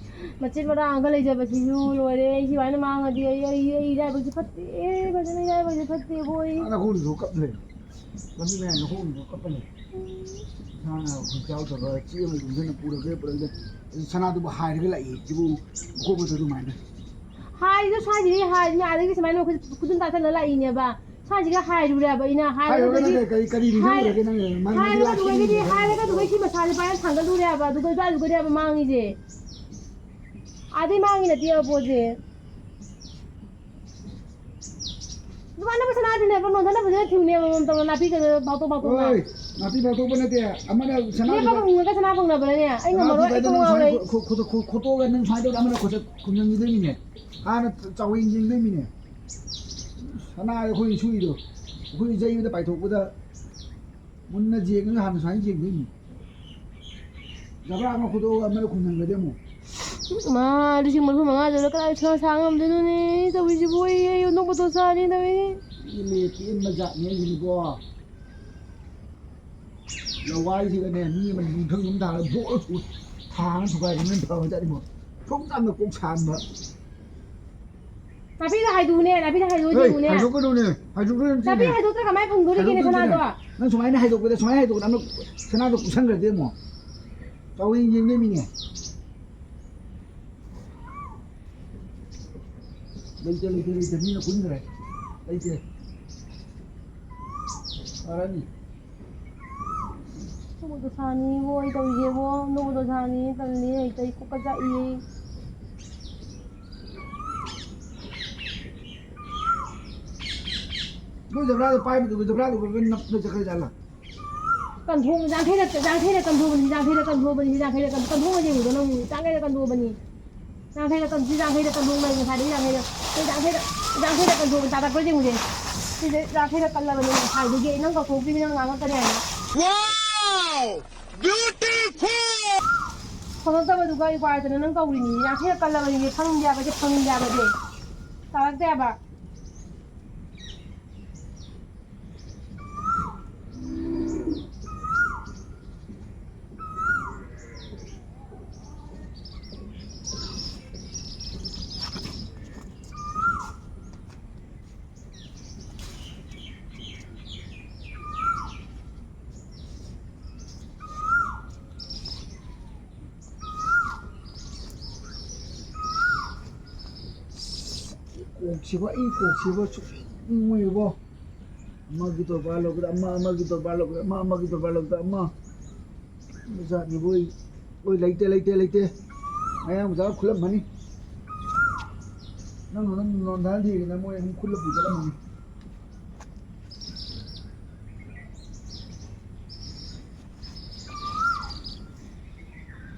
ꯃꯆꯦꯠ ꯃꯔꯥꯡꯒ ꯂꯩꯖꯕꯁꯤꯁꯨ ꯂꯣꯏꯔꯦ꯫ ꯑꯩ ꯁꯨꯃꯥꯏꯅ ꯃꯥꯡꯉꯗꯤ ꯑꯩ, ꯑꯩ, ꯑꯩ ꯏꯔꯥꯏꯕꯛꯁꯦ ꯐꯠꯇꯦ, ꯐꯖꯅ ꯏꯔꯥꯏꯕꯛꯁꯦ ꯐꯠꯇꯦꯕꯣ ꯑꯩ꯫ ꯑꯥ, ꯅꯈꯣꯡꯗꯨꯁꯨ ꯀꯞ ꯂꯩ꯫ ꯂꯝꯕꯤ ꯃꯌꯥꯏ ꯅꯈꯣꯡꯗꯨꯁꯨ ꯀꯞꯄ ꯂꯩ꯫ ꯏꯁꯥꯅ ꯍꯧꯖꯤꯛ ꯌꯥꯎꯗꯕ ꯆꯦ ꯑꯃ ꯌꯨꯝꯗꯅ ꯄꯨꯔꯒꯦ, ꯄꯨꯔꯒꯦ꯫ ꯁꯅꯥꯗꯨꯕꯨ ꯍꯥꯏꯔꯒ ꯂꯥꯛꯏ ꯁꯤꯕꯨ, ꯃꯈꯣꯡ ꯃꯈꯨꯠꯇ ꯑꯗꯨꯃꯥꯏꯅ꯫ ꯍꯥꯏꯔꯤꯗꯣ ꯁ꯭ꯋꯥꯏꯗꯒꯤ ꯍꯥꯏꯔꯤꯅꯦ, ꯑꯗꯒꯤ ꯁꯨꯃꯥꯏꯅ ꯈꯨꯗꯨꯝ ꯇꯥꯁꯜꯂ ꯂꯥꯛꯏꯅꯦꯕ꯫ ꯁ꯭ꯋꯥꯏꯁꯤꯒ ꯍꯥꯏꯔꯨꯔꯦꯕ ꯑꯩꯅ, ꯍꯥꯏꯔꯒ ꯍꯥꯏꯔꯨꯔꯒ ꯑꯗꯨꯗꯒꯤ ꯅꯪ ꯀꯔꯤ, ꯀꯔꯤ ꯍꯥꯏꯔ-, ꯅꯤꯡꯁꯤꯡꯉꯨꯔꯒꯦ ꯅꯪ? ꯃꯥ-, ꯃꯥꯒꯤ ꯍꯥꯏꯔꯒ last ꯑꯗꯨꯗꯒꯤꯗꯤ, scene ꯍꯥꯏꯔꯒ ꯑꯗꯨꯗꯒꯤ ꯁꯤ ꯃꯁꯥꯁꯦ ꯄꯥꯏꯔ ꯊꯥꯡꯒꯠꯂꯨꯔꯦꯕ, ꯑꯗꯨꯒ ꯏꯕꯥꯅꯤꯒꯅꯦꯕ ꯃꯥꯡꯉꯤꯁꯦ꯫ ꯑꯥꯗꯩ ꯃꯥꯡꯉꯤ ꯅꯠꯇꯦꯕ ꯄꯣꯠꯁꯦ꯫ ꯑꯗꯨꯃꯥꯏꯅ ꯁꯅꯥꯗꯨꯅꯦꯕ, ꯅꯣꯟꯊꯅꯕꯁꯤꯅ ꯊꯤꯕꯅꯦꯕ, ꯃꯇꯝꯗ ꯅꯥꯄꯤꯒꯗꯣ ꯐꯥꯛꯇꯣꯛ ꯐꯥꯛꯇꯣꯛꯅ꯫ ꯍꯣꯏ, ꯅꯥꯄꯤ ꯐꯥꯛꯇꯣꯛꯄ ꯅꯠꯇꯦ, ꯑꯃꯅ ꯁꯅꯥꯗꯨꯗ ꯂꯦꯞꯄꯒ ꯈꯨꯝꯃꯒ ꯁꯅꯥ ꯐꯪꯅꯕ꯭ꯔꯅꯦ? ꯑꯩ ꯁꯅꯥꯗꯨꯗ ꯉꯝꯃꯔꯣꯏ, ꯑꯩ ꯅꯪ ꯈꯣꯡ ꯁꯨꯃꯥꯏꯅ ꯉꯥꯎꯔꯦ꯫ ꯈꯣ-, ꯈꯣ-, ꯈꯣ-, ꯈꯣ-, ꯈꯣꯠꯇꯣꯛꯑꯒ ꯅꯪ ꯁꯨꯃꯥꯏꯅ ꯇꯧꯔꯒ ꯑꯃꯅ ꯈꯨꯠꯁꯦ ꯈꯨꯝꯖꯟꯈꯤꯗꯣꯏꯅꯤꯅꯦ꯫ ꯍꯥꯟꯅ ꯆꯥꯎꯌꯦꯡ ꯌꯦꯡꯗꯣꯏꯅꯤꯅꯦ꯫ ꯁꯅꯥ ꯑꯩꯈꯣꯏ ꯁꯨꯏꯗꯣ, ꯑꯩꯈꯣꯏ ꯌꯩꯕꯗ ꯄꯥꯏꯊꯣꯛꯄꯗ ꯃꯨꯟꯅ ꯌꯦꯡꯉꯒ ꯍꯥꯟꯅ ꯁꯨꯃꯥꯏꯅ ꯌꯦꯡꯗꯣꯏꯅꯤ꯫ ꯖꯕ꯭ꯔꯥ ꯑꯃ ꯈꯨꯗꯣꯛꯑꯒ ꯑꯃꯅ ꯈꯨꯝꯖꯟꯒ꯭ꯔꯗꯤ ꯑꯃꯨꯛ꯫ ꯃꯥ, ꯂꯤꯁꯤꯡ ꯃꯔꯤꯐꯨ ꯃꯉꯥꯗꯨꯗ ꯀꯗꯥꯏ ꯁꯥ-, ꯁꯥ ꯉꯝꯗꯣꯏꯅꯣꯅꯦ? ꯇꯧꯔꯤꯁꯤꯕꯨ ꯑꯩ, ꯑꯩ ꯑꯣꯟꯊꯣꯛꯄ ꯇꯣ ꯆꯥꯅꯤ ꯇꯧꯔꯤꯁꯦ꯫ ꯄꯦꯜꯂꯦ, ꯄꯦꯟꯕ ꯖꯥꯠꯅꯤ ꯑꯩꯁꯤꯅꯤꯀꯣ꯫ ꯂꯋꯥꯏꯁꯤꯗꯅꯦ, ꯃꯤ ꯑꯃ ꯅꯨꯡꯊꯪ ꯑꯃ ꯊꯥꯔꯒ ꯕꯣꯜ ꯊꯨ-, ꯊꯥꯡ ꯊꯨꯒꯥꯏꯕꯅ ꯐꯕ ꯖꯥꯠꯅꯤꯀꯣ꯫ ꯁꯨꯝ ꯌꯥꯝꯅ ꯀꯣꯛ ꯁꯥꯟꯕ꯫ ꯅꯥꯄꯤꯗ ꯍꯥꯏꯗꯣꯛꯎꯅꯦ, ꯅꯥꯄꯤꯗ ꯍꯥꯏꯗꯣꯛꯑ ꯍꯣꯏ, ꯌꯦꯡꯉꯨꯅꯦ꯫ ꯍꯥꯏꯗꯣꯛꯀꯅꯨꯅꯦ, ꯍꯥꯏꯗꯣꯛꯀꯅꯨ ꯅꯥꯄꯤ ꯁꯤꯅꯦ꯫ ꯍꯥꯏꯗꯣꯛꯇ꯭ꯔꯥ ꯀꯃꯥꯏꯅ ꯐꯪꯗꯣꯔꯤꯒꯦꯅꯦ ꯍꯥꯏꯗꯣꯛꯀꯅꯨ ꯁꯅꯥꯗꯣ? ꯁꯤꯅꯦ꯫ ꯅꯪ ꯁꯨꯃꯥꯏꯅ ꯍꯥꯏꯗꯣꯛꯄꯗ, ꯁꯨꯃꯥꯏꯅ ꯍꯥꯏꯗꯣꯛꯄꯗ ꯑꯃꯨꯛ ꯁꯅꯥꯗꯣ ꯀꯨꯞꯁꯟꯈ꯭ꯔꯗꯤ ꯑꯃꯨꯛ꯫ ꯆꯥꯎꯌꯦꯡ ꯌꯦꯡꯗꯣꯏ ꯃꯤꯅꯦ꯫ ꯂꯩꯇꯦ, ꯂꯩꯇꯦ, ꯂꯩꯇꯦ, ꯃꯤꯅ ꯀꯨꯟꯈ꯭ꯔꯦ꯫ ꯂꯩꯇꯦ꯫ ꯐꯔꯅꯤ꯫ ꯅꯣꯡꯃꯗ ꯁꯥꯅꯤ ꯍꯣꯏ ꯇꯧꯔꯤꯁꯦꯕꯣ, ꯅꯣꯡꯃꯗ ꯁꯥꯅꯤ ꯇꯜꯂꯤ, ꯍꯩꯇ ꯀꯣꯛꯀ ꯆꯥꯛꯏ꯫ ꯅꯣꯏ ꯖꯕ꯭ꯔꯥꯗꯣ ꯄꯥꯏꯕꯗꯨꯕꯨ ꯖꯕ꯭ꯔꯥꯗꯨꯕꯨ ꯂꯣꯏ ꯅꯞ-, ꯅꯞ ꯆꯠꯈ꯭ꯔ ꯖꯥꯠꯂꯥ? ꯀꯟꯊꯣꯛ-, ꯌꯥꯡꯈꯩꯗ, ꯌꯥꯡꯈꯩꯗ ꯀꯟꯊꯣꯛꯑꯕꯅꯤ, ꯌꯥꯡꯈꯩꯗ ꯀꯟꯊꯣꯛꯑꯕꯅꯤ, ꯌꯥꯡꯈꯩꯗ ꯀꯟ-, ꯀꯟꯊꯣꯛꯑꯒ ꯌꯦꯡꯉꯨꯗꯣ ꯅꯪ, ꯌꯥꯡꯈꯩꯗ ꯀꯟꯊꯣꯛꯑꯕꯅꯤ꯫ ꯌꯥꯡꯈꯩꯗ ꯀꯟ-, ꯌꯥꯡꯈꯩꯗ ꯀꯟꯊꯣꯛꯑꯕꯅꯤ, ꯉꯁꯥꯏꯗꯒꯤ ꯌꯥꯡꯈꯩꯗ, ꯌꯥꯡꯈꯩꯗ, ꯌꯥꯡꯈꯩꯗ ꯀꯟꯊꯣꯛꯑꯕꯅꯤ, ꯇꯥꯔꯛꯄ꯭ꯔꯥ ꯌꯦꯡꯉꯨꯁꯦ꯫ ꯁꯤꯁꯦ ꯌꯥꯈꯩꯅ ꯀꯜꯂꯕꯅꯦ ꯉꯁꯥꯏꯗꯒꯤ ꯑꯩ ꯅꯪ ꯀꯧꯊꯣꯛꯇ꯭ꯔꯤꯕꯅꯤꯅ ꯉꯥꯡꯉꯛꯀꯅꯤ ꯍꯥꯏꯅ꯫ Wow! Beautiful! ꯐꯪꯉꯛꯇꯕꯗꯨꯒ ꯑꯩ ꯋꯥꯏꯗꯅ ꯅꯪ ꯀꯧꯔꯤꯅꯤ꯫ ꯌꯥꯈꯩꯅ ꯀꯜꯂꯕꯅꯤ꯫ ꯐꯪꯗꯦ ꯍꯥꯏꯕꯁꯦ, ꯐꯪꯗꯦ ꯍꯥꯏꯕꯁꯦ꯫ ꯇꯥꯔꯛꯇꯦ ꯍꯥꯏꯕ꯫ ꯀꯣꯛꯁꯤꯕ, ꯑꯩ ꯀꯣꯛꯁꯤꯕ ꯁꯨꯛꯅꯤꯡ ꯅꯤꯡꯉꯣꯏꯕꯣ꯫ ꯑꯃꯒꯤ ꯗꯣꯔꯕꯥꯔ ꯂꯧꯕꯗ ꯑꯃ, ꯑꯃꯒꯤ ꯗꯣꯔꯕꯥꯔ ꯂꯧꯕꯗ ꯑꯃ, ꯑꯃꯒꯤ ꯗꯣꯔꯕꯥꯔ ꯂꯧꯕꯗ ꯑꯃ꯫ ꯖꯥꯠꯅꯤꯕꯣ ꯑꯩ꯫ ꯑꯣꯏ, ꯂꯩꯇꯦ, ꯂꯩꯇꯦ, ꯂꯩꯇꯦ꯫ ꯃꯌꯥꯡ ꯃꯆꯥ ꯈꯨꯜꯂꯝꯃꯅꯤ꯫ ꯅꯪ, ꯅꯪ ꯅꯣꯟꯊꯍꯟ ꯊꯤꯗꯅ ꯃꯣꯏ ꯑꯗꯨꯝ ꯈꯨꯜꯂ ꯄꯨ ꯆꯠꯂꯝꯃꯅꯤ꯫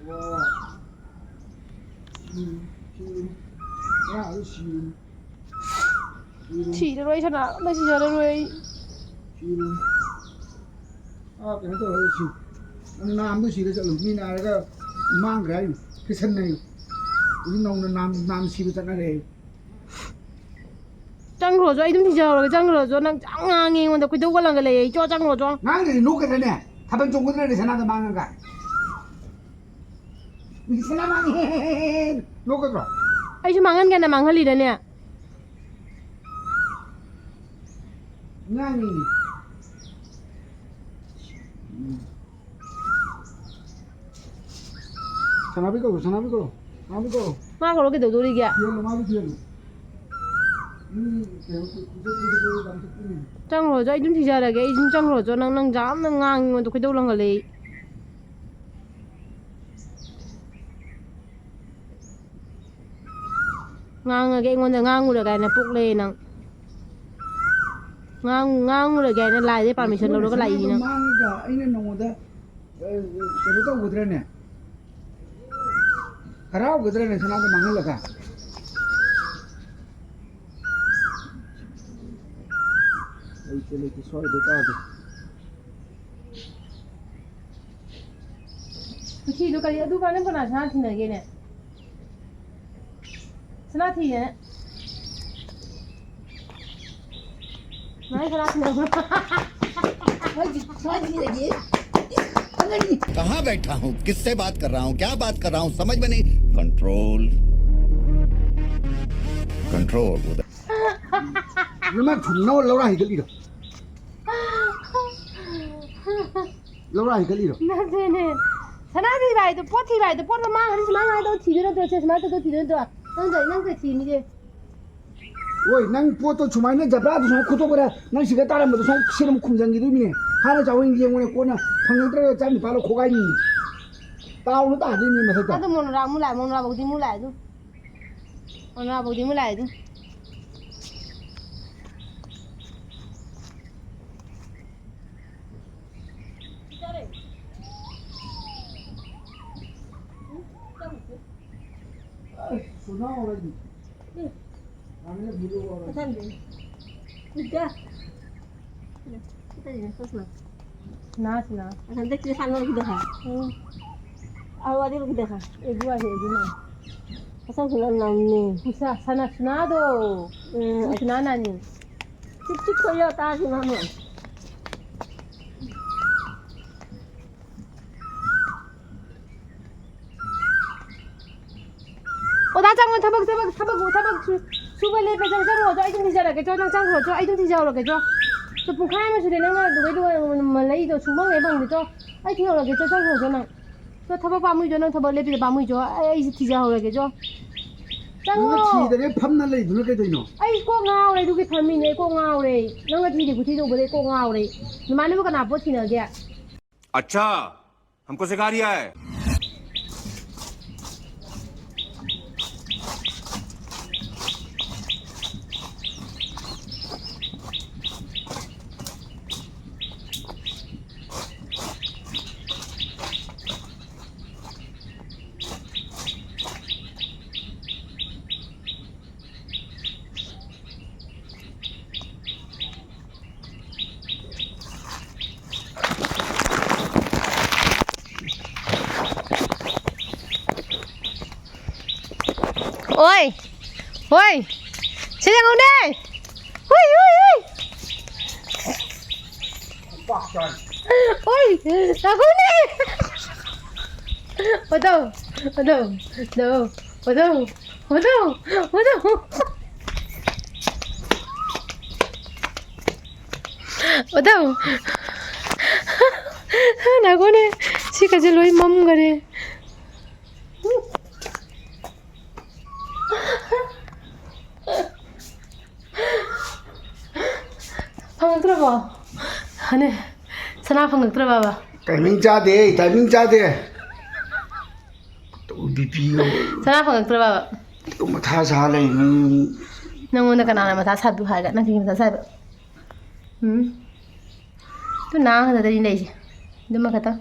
ꯋꯥ꯫ ꯎꯝ, ꯁꯤꯔꯅꯤ꯫ ꯉꯔꯥꯡ ꯑꯗꯨ ꯁꯤꯔꯅꯤ꯫ ꯁꯤꯔꯅꯤ꯫ ꯁꯤꯔꯔꯣꯏ, ꯁꯅꯥ ꯑꯝꯇ ꯁꯤꯖꯔꯔꯣꯏ ꯑꯩ꯫ ꯁꯤꯔꯅꯤ꯫ ꯑꯥ, ꯀꯩꯅꯣ ꯇꯧꯔꯒ ꯁꯤ꯫ ꯅꯪ ꯅꯥꯝꯗꯣ ꯁꯤꯔ ꯆꯠꯂꯨ꯫ ꯃꯤ ꯅꯥꯔꯒ ꯃꯥꯡꯈ꯭ꯔꯦ ꯍꯥꯏꯔꯤꯅꯤ꯫ ꯀꯤꯁꯟꯅ ꯍꯥꯏꯌꯨ꯫ ꯍꯧꯖꯤꯛ ꯅꯧꯅ ꯅꯥꯝ, ꯅꯥꯝ ꯁꯤꯕ ꯆꯠꯅꯔꯦ ꯍꯥꯏꯌꯨ꯫ ꯆꯪꯈ꯭ꯔꯣꯁꯨ ꯑꯩ ꯑꯗꯨꯝ ꯊꯤꯖꯍꯧꯔꯒꯦ꯫ ꯆꯪꯈ꯭ꯔꯣꯁꯨ ꯅꯪ ꯌꯥꯝ ꯉꯥꯡꯉꯦ ꯑꯩꯉꯣꯟꯗ꯫ ꯈꯣꯏꯗꯧꯒ ꯂꯪꯒꯠꯂꯛꯑꯦ꯫ ꯑꯩ ꯆꯣ ꯆꯪꯈ꯭ꯔꯣꯁꯨ꯫ ꯉꯥꯡꯗ꯭ꯔꯗꯤ ꯅꯣꯛꯀꯗ꯭ꯔꯅꯦ? ꯊꯥꯕꯜ ꯆꯣꯡꯒꯗ꯭ꯔꯅꯦ ꯁꯅꯥꯗ ꯃꯥꯡꯉꯒ? ꯃꯤꯗꯤ ꯁꯅꯥ ꯃꯥꯡꯉꯦ ꯅꯣꯛꯀꯗ꯭ꯔꯣ? ꯑꯩꯁꯨ ꯃꯥꯡꯍꯟꯒꯦꯅ ꯃꯥꯡꯍꯜꯂꯤꯔꯅꯦ? ꯉꯥꯡꯉꯤꯅꯦ꯫ ꯎꯝ꯫ ꯁꯅꯥꯕꯤ ꯀꯧꯔꯣ, ꯁꯅꯥꯕꯤ ꯀꯧꯔꯣ, ꯁꯅꯥꯕꯤ ꯀꯧꯔꯣ꯫ ꯃꯥ ꯀꯧꯔ ꯀꯩꯗꯧꯗꯣꯔꯤꯒꯦ? ꯊꯤꯍꯜꯂꯣ, ꯃꯥꯕꯨ ꯊꯤꯍꯜꯂꯣ꯫ ꯃꯤ ꯀꯩꯅꯣ ꯀꯨꯏ-, ꯀꯨꯏ-, ꯀꯨꯏ-, ꯀꯨꯏ-, ꯀꯨꯏ-, ꯌꯥꯝ ꯆꯠꯄꯅꯤꯅꯦ꯫ ꯆꯪꯈ꯭ꯔꯣꯁꯨ ꯑꯩ ꯑꯗꯨꯝ ꯊꯤꯖꯔꯒꯦ꯫ ꯑꯩ ꯑꯗꯨꯝ ꯆꯪꯈ꯭ꯔꯣꯁꯨ꯫ ꯅꯪ, ꯅꯪ ꯌꯥꯝꯅ ꯉꯥꯡꯉꯤ, ꯑꯩꯉꯣꯟꯗ ꯈꯣꯏꯗꯧ ꯂꯪꯒꯠꯂꯦ ꯑꯩ꯫ ꯉꯥꯡꯉꯒꯦ, ꯑꯩꯉꯣꯟꯗ ꯉꯥꯡꯉꯨꯔꯦ ꯀꯥꯏꯅ ꯄꯣꯛꯂꯛꯑꯦ ꯅꯪ꯫ ꯉꯥꯡ-, ꯉꯥꯡꯉꯨꯔꯒꯦ ꯍꯥꯏꯅ ꯂꯥꯏꯗꯩ permission ꯂꯧꯔꯒ ꯂꯥꯛꯏꯅꯤ ꯅꯪ꯫ ꯃꯥꯡꯉꯒ ꯑꯩꯅ ꯅꯉꯣꯟꯗ, ꯑ, ꯀꯩꯅꯣ ꯇꯧꯒꯗ꯭ꯔꯅꯦ? ꯍꯔꯥꯎꯒꯗ꯭ꯔꯅꯦ ꯁꯅꯥꯗꯣ ꯃꯥꯡꯍꯜꯂꯒ? ꯂꯩꯇꯦ, ꯂꯩꯇꯦ, ꯁ꯭ꯋꯥꯏꯗ ꯇꯥꯗꯦ꯫ ꯉꯁꯤꯗꯣ ꯀꯔꯤ ꯑꯗꯨ ꯀꯥꯟꯗ ꯀꯅꯥ ꯁꯅꯥ ꯊꯤꯟꯅꯒꯦꯅꯦ? ꯁꯅꯥ ꯊꯤꯌꯦ꯫ ꯃꯥꯏ ꯁꯅꯥ ꯊꯤꯟꯅꯕ꯭ꯔꯣ? ꯁ꯭ꯋꯥꯏꯗꯤ, ꯁ꯭ꯋꯥꯏꯗꯤ ꯂꯩꯌꯦ꯫ ꯑꯉꯥꯡꯒꯤ कहाँ बैठा हूँ, किससे बात कर रहा हूँ, क्या बात कर रहा हूँ, समझ में नहीं। Control, control. ꯅꯃꯥ ꯊꯨꯝꯅꯧ ꯂꯧꯔꯥ ꯍꯩꯒꯠꯂꯤꯔꯣ? ꯂꯧꯔꯥ ꯍꯩꯒꯠꯂꯤꯔꯣ? ꯅꯠꯇꯦꯅꯦ꯫ ꯁꯅꯥ ꯊꯤꯕ ꯍꯥꯏꯗꯣ, ꯄꯣꯠ ꯊꯤꯕ ꯍꯥꯏꯗꯣ, ꯄꯣꯠ ꯃꯃꯥꯡ ꯑꯅꯤ ꯁꯨꯃꯥꯏꯅ ꯁꯨꯃꯥꯏꯅ ꯇꯧꯔ ꯊꯤꯗꯣꯏ ꯅꯠꯇ꯭ꯔꯣ? ꯁꯦ, ꯁꯨꯃꯥꯏꯅ ꯇꯧꯔ ꯊꯤꯗꯣꯏ ꯅꯠꯇ꯭ꯔꯣ? ꯅꯪ ꯀꯩ, ꯅꯪ ꯀꯩ ꯊꯤꯅꯤꯒꯦ? ꯍꯣꯏ, ꯅꯪ ꯄꯣꯠꯇꯣ ꯁꯨꯃꯥꯏꯅ ꯖꯕ꯭ꯔꯥꯗꯣ ꯁꯨꯃꯥꯏꯅ ꯈꯣꯠꯇꯣꯛꯄꯗ ꯅꯪ ꯁꯤꯗ ꯇꯥꯔꯝꯕꯗꯣ ꯁꯨꯃꯥꯏꯅ ꯁꯤꯗ ꯑꯃꯨꯛ ꯈꯨꯝꯖꯟꯈꯤꯗꯣꯏꯅꯤꯅꯦ꯫ ꯍꯥꯟꯅ ꯆꯥꯎꯍꯟ ꯌꯦꯡꯉꯨꯅꯦ, ꯀꯣꯟꯅ ꯐꯪꯉꯛꯇ꯭ꯔꯒ ꯆꯥꯝ ꯅꯤꯄꯥꯜ ꯂꯧ ꯈꯣꯒꯥꯏꯅꯤ꯫ ꯇꯥꯎꯅ ꯇꯥꯗꯣꯏꯅꯤ ꯃꯊꯛꯇ꯫ ꯑꯗꯨ ꯃꯣꯅꯣꯔꯥ ꯑꯃꯨꯛ ꯂꯥꯛꯑꯦ, ꯃꯣꯅꯣꯔꯥ ꯕꯧꯗꯤ ꯑꯃꯨꯛ ꯂꯥꯛꯑꯦ ꯑꯗꯨ꯫ ꯃꯣꯅꯣꯔꯥ ꯕꯧꯗꯤ ꯑꯃꯨꯛ ꯂꯥꯛꯑꯦ ꯑꯗꯨ꯫ ꯁꯨꯅꯥ ꯁꯤꯅꯥ, ꯁꯤꯅꯥ꯫ ꯑꯁꯥꯝꯗꯒꯤ ꯁꯥꯟꯅꯔꯛꯈꯤꯗꯣ ꯍꯥꯏ꯫ ꯎꯝ꯫ ꯑꯧ, ꯑꯗꯨ ꯂꯧꯈꯤꯗꯣ ꯍꯥꯏ꯫ ꯑꯗꯨ ꯍꯥꯏ, ꯑꯗꯨ ꯍꯥꯏ꯫ ꯑꯁꯥꯝ ꯁꯨꯅꯥ ꯅꯥꯅꯤ꯫ ꯁꯨꯅꯥ, ꯁꯅꯥ, ꯁꯨꯅꯥꯗꯣ꯫ ꯎꯝ꯫ ꯁꯨꯅꯥ ꯅꯥꯅꯤ꯫ ꯆꯤꯛ ꯆꯤꯛ ꯈꯣꯏꯌꯣ ꯇꯥꯁꯤ ꯃꯥꯅ꯫ ꯑꯣ, ꯗꯥ ꯆꯪꯉꯣ, ꯊꯕꯛ, ꯊꯕꯛ, ꯊꯕꯛ, ꯊꯕꯛ ꯁꯨ-, ꯁꯨꯕ ꯂꯦꯞꯄꯦ, ꯆꯪ-, ꯆꯪꯈ꯭ꯔꯣ ꯆꯣ, ꯑꯩ ꯑꯗꯨꯝ ꯊꯤꯖꯔꯛꯀꯦ ꯆꯣ, ꯅꯪ ꯆꯪꯈ꯭ꯔꯣ ꯆꯣ, ꯑꯩ ꯑꯗꯨꯝ ꯊꯤꯖꯍꯧꯔꯒꯦ ꯆꯣ꯫ ꯆꯣ, ꯄꯨꯡꯈꯥꯏ ꯑꯃ ꯁꯨꯔꯦ ꯅꯪꯅ ꯑꯗꯨꯗꯩꯗ ꯃꯂꯩꯗꯣ ꯁꯨꯡꯐꯪ ꯍꯦꯛ ꯐꯪꯗꯦ ꯆꯣ, ꯑꯩ ꯊꯤꯍꯧꯔꯒꯦ ꯆꯣ, ꯆꯪꯈ꯭ꯔꯣ ꯆꯣ ꯅꯪ꯫ ꯆꯣ, ꯊꯕꯛ ꯄꯥꯝꯃꯨꯏ ꯆꯣ, ꯅꯪ ꯊꯕꯛ ꯂꯦꯞꯄꯤꯗꯣ ꯄꯥꯝꯃꯨꯏ ꯆꯣ, ꯑꯩ, ꯑꯩꯁꯦ ꯊꯤꯖꯍꯧꯔꯒꯦ ꯆꯣ꯫ ꯆꯪꯉꯣ꯫ ꯅꯪꯅ ꯊꯤꯗꯅ ꯐꯝꯅ ꯂꯩꯗꯨꯅ ꯀꯩꯗꯧꯅꯣ? ꯑꯩ ꯀꯣꯛ ꯉꯥꯎꯔꯦ, ꯑꯗꯨꯒꯤ ꯐꯝꯃꯤꯅꯦ, ꯑꯩ ꯀꯣꯛ ꯉꯥꯎꯔꯦ꯫ ꯅꯪꯅ ꯊꯤꯗꯦ ꯈꯨꯊꯤꯗꯣ ꯎꯕꯗ ꯑꯩ ꯀꯣꯛ ꯉꯥꯎꯔꯦ꯫ ꯅꯃꯥꯟꯅꯕ ꯀꯅꯥ ꯄꯣꯠ ꯊꯤꯅꯒꯦ? अच्छा, हमको सिखा रिया है। ꯑꯣꯏ! ꯑꯣꯏ! ꯁꯤ ꯌꯦꯡꯉꯨꯅꯦ! ꯍꯨꯏ, ꯍꯨꯏ, ꯍꯨꯏ! ꯑꯣꯏ! ꯂꯥꯛꯎꯅꯦ! ꯍꯣꯗꯧ! ꯍꯣꯗꯧ! ꯍꯣꯗꯧ! ꯍꯣꯗꯧ! ꯍꯣꯗꯧ! ꯍꯣꯗꯧ! ꯍꯣꯗꯧ! ꯉꯥꯏꯈꯣꯅꯦ, ꯁꯤꯒꯁꯦ ꯂꯣꯏ ꯃꯝꯈꯔꯦ꯫ ꯐꯪꯉꯛꯇ꯭ꯔꯕꯣ? ꯍꯅꯦ, ꯁꯅꯥ ꯐꯪꯉꯛꯇ꯭ꯔꯕꯕ? ꯇꯥꯏꯃꯤꯡ ꯆꯥꯗꯦ, ꯇꯥꯏꯃꯤꯡ ꯆꯥꯗꯦ꯫ ꯕꯤ ꯄꯤ ꯁꯅꯥ ꯐꯪꯉꯛꯇ꯭ꯔꯕꯕ? ꯃꯊꯥ ꯁꯥ ꯂꯩ ꯅꯪ꯫ ꯅꯪꯉꯣꯟꯗ ꯀꯅꯥꯅ ꯃꯊꯥ ꯁꯥꯕꯤꯌꯨ ꯍꯥꯏꯒꯦ? ꯅꯪ ꯀꯩꯒꯤ ꯃꯊꯥ ꯁꯥꯏꯕ? ꯎꯝ? ꯑꯗꯨ ꯅꯥ ꯈꯛꯇꯗꯅꯤ ꯂꯩꯁꯦ꯫ ꯑꯗꯨꯃ ꯈꯛꯇꯪ꯫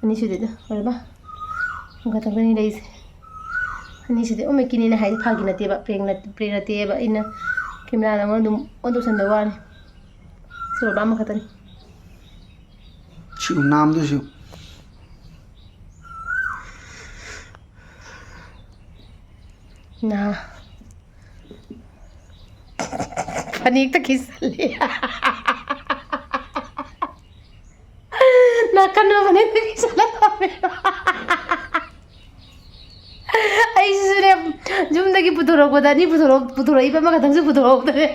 ꯑꯅꯤꯁꯨꯗꯤꯗꯣ, ꯑꯣꯏꯔꯕ? ꯑꯃꯈꯛꯇꯪꯗꯅꯤ ꯂꯩꯁꯦ꯫ ꯑꯅꯤꯁꯤꯗꯤ ꯑꯣ ꯃꯦꯀꯤꯅꯤꯅ ꯍꯥꯏꯗꯤ ꯐꯥꯒꯤ ꯅꯠꯇꯦꯕ, ꯄ꯭ꯔꯦꯡ ꯅꯠ-, ꯄ꯭ꯔꯦꯡ ꯅꯠꯇꯦꯕ꯫ ꯑꯩꯅ ꯀꯦꯃꯦꯔꯥ ꯅꯪꯉꯣꯟꯗ ꯑꯗꯨꯝ ꯑꯣꯟ ꯇꯧꯁꯟꯕꯩ ꯋꯥꯅꯤ꯫ ꯁꯤ ꯑꯣꯏꯔꯕ ꯑꯃꯈꯛꯇꯅꯤ꯫ ꯁꯤ ꯅꯥꯝꯗꯨꯁꯨ꯫ ꯅꯥ꯫ ꯐꯅꯦꯛꯇ ꯀꯤꯁꯜꯂꯦ꯫ ꯅꯥꯀꯟꯗ ꯐꯅꯦꯛꯇ ꯀꯤꯁꯜꯂ ꯊꯝꯃꯦ꯫ ꯑꯩꯁꯤꯁꯨꯅꯦ, ꯌꯨꯝꯗꯒꯤ ꯄꯨꯊꯣꯔꯛꯄꯗ ꯑꯅꯤ ꯄꯨꯊꯣꯔꯛ-, ꯄꯨꯊꯣꯔꯛꯏꯕ ꯑꯃꯈꯛꯇꯪꯁꯨ ꯄꯨꯊꯣꯔꯛꯍꯧꯗ꯭ꯔꯦ꯫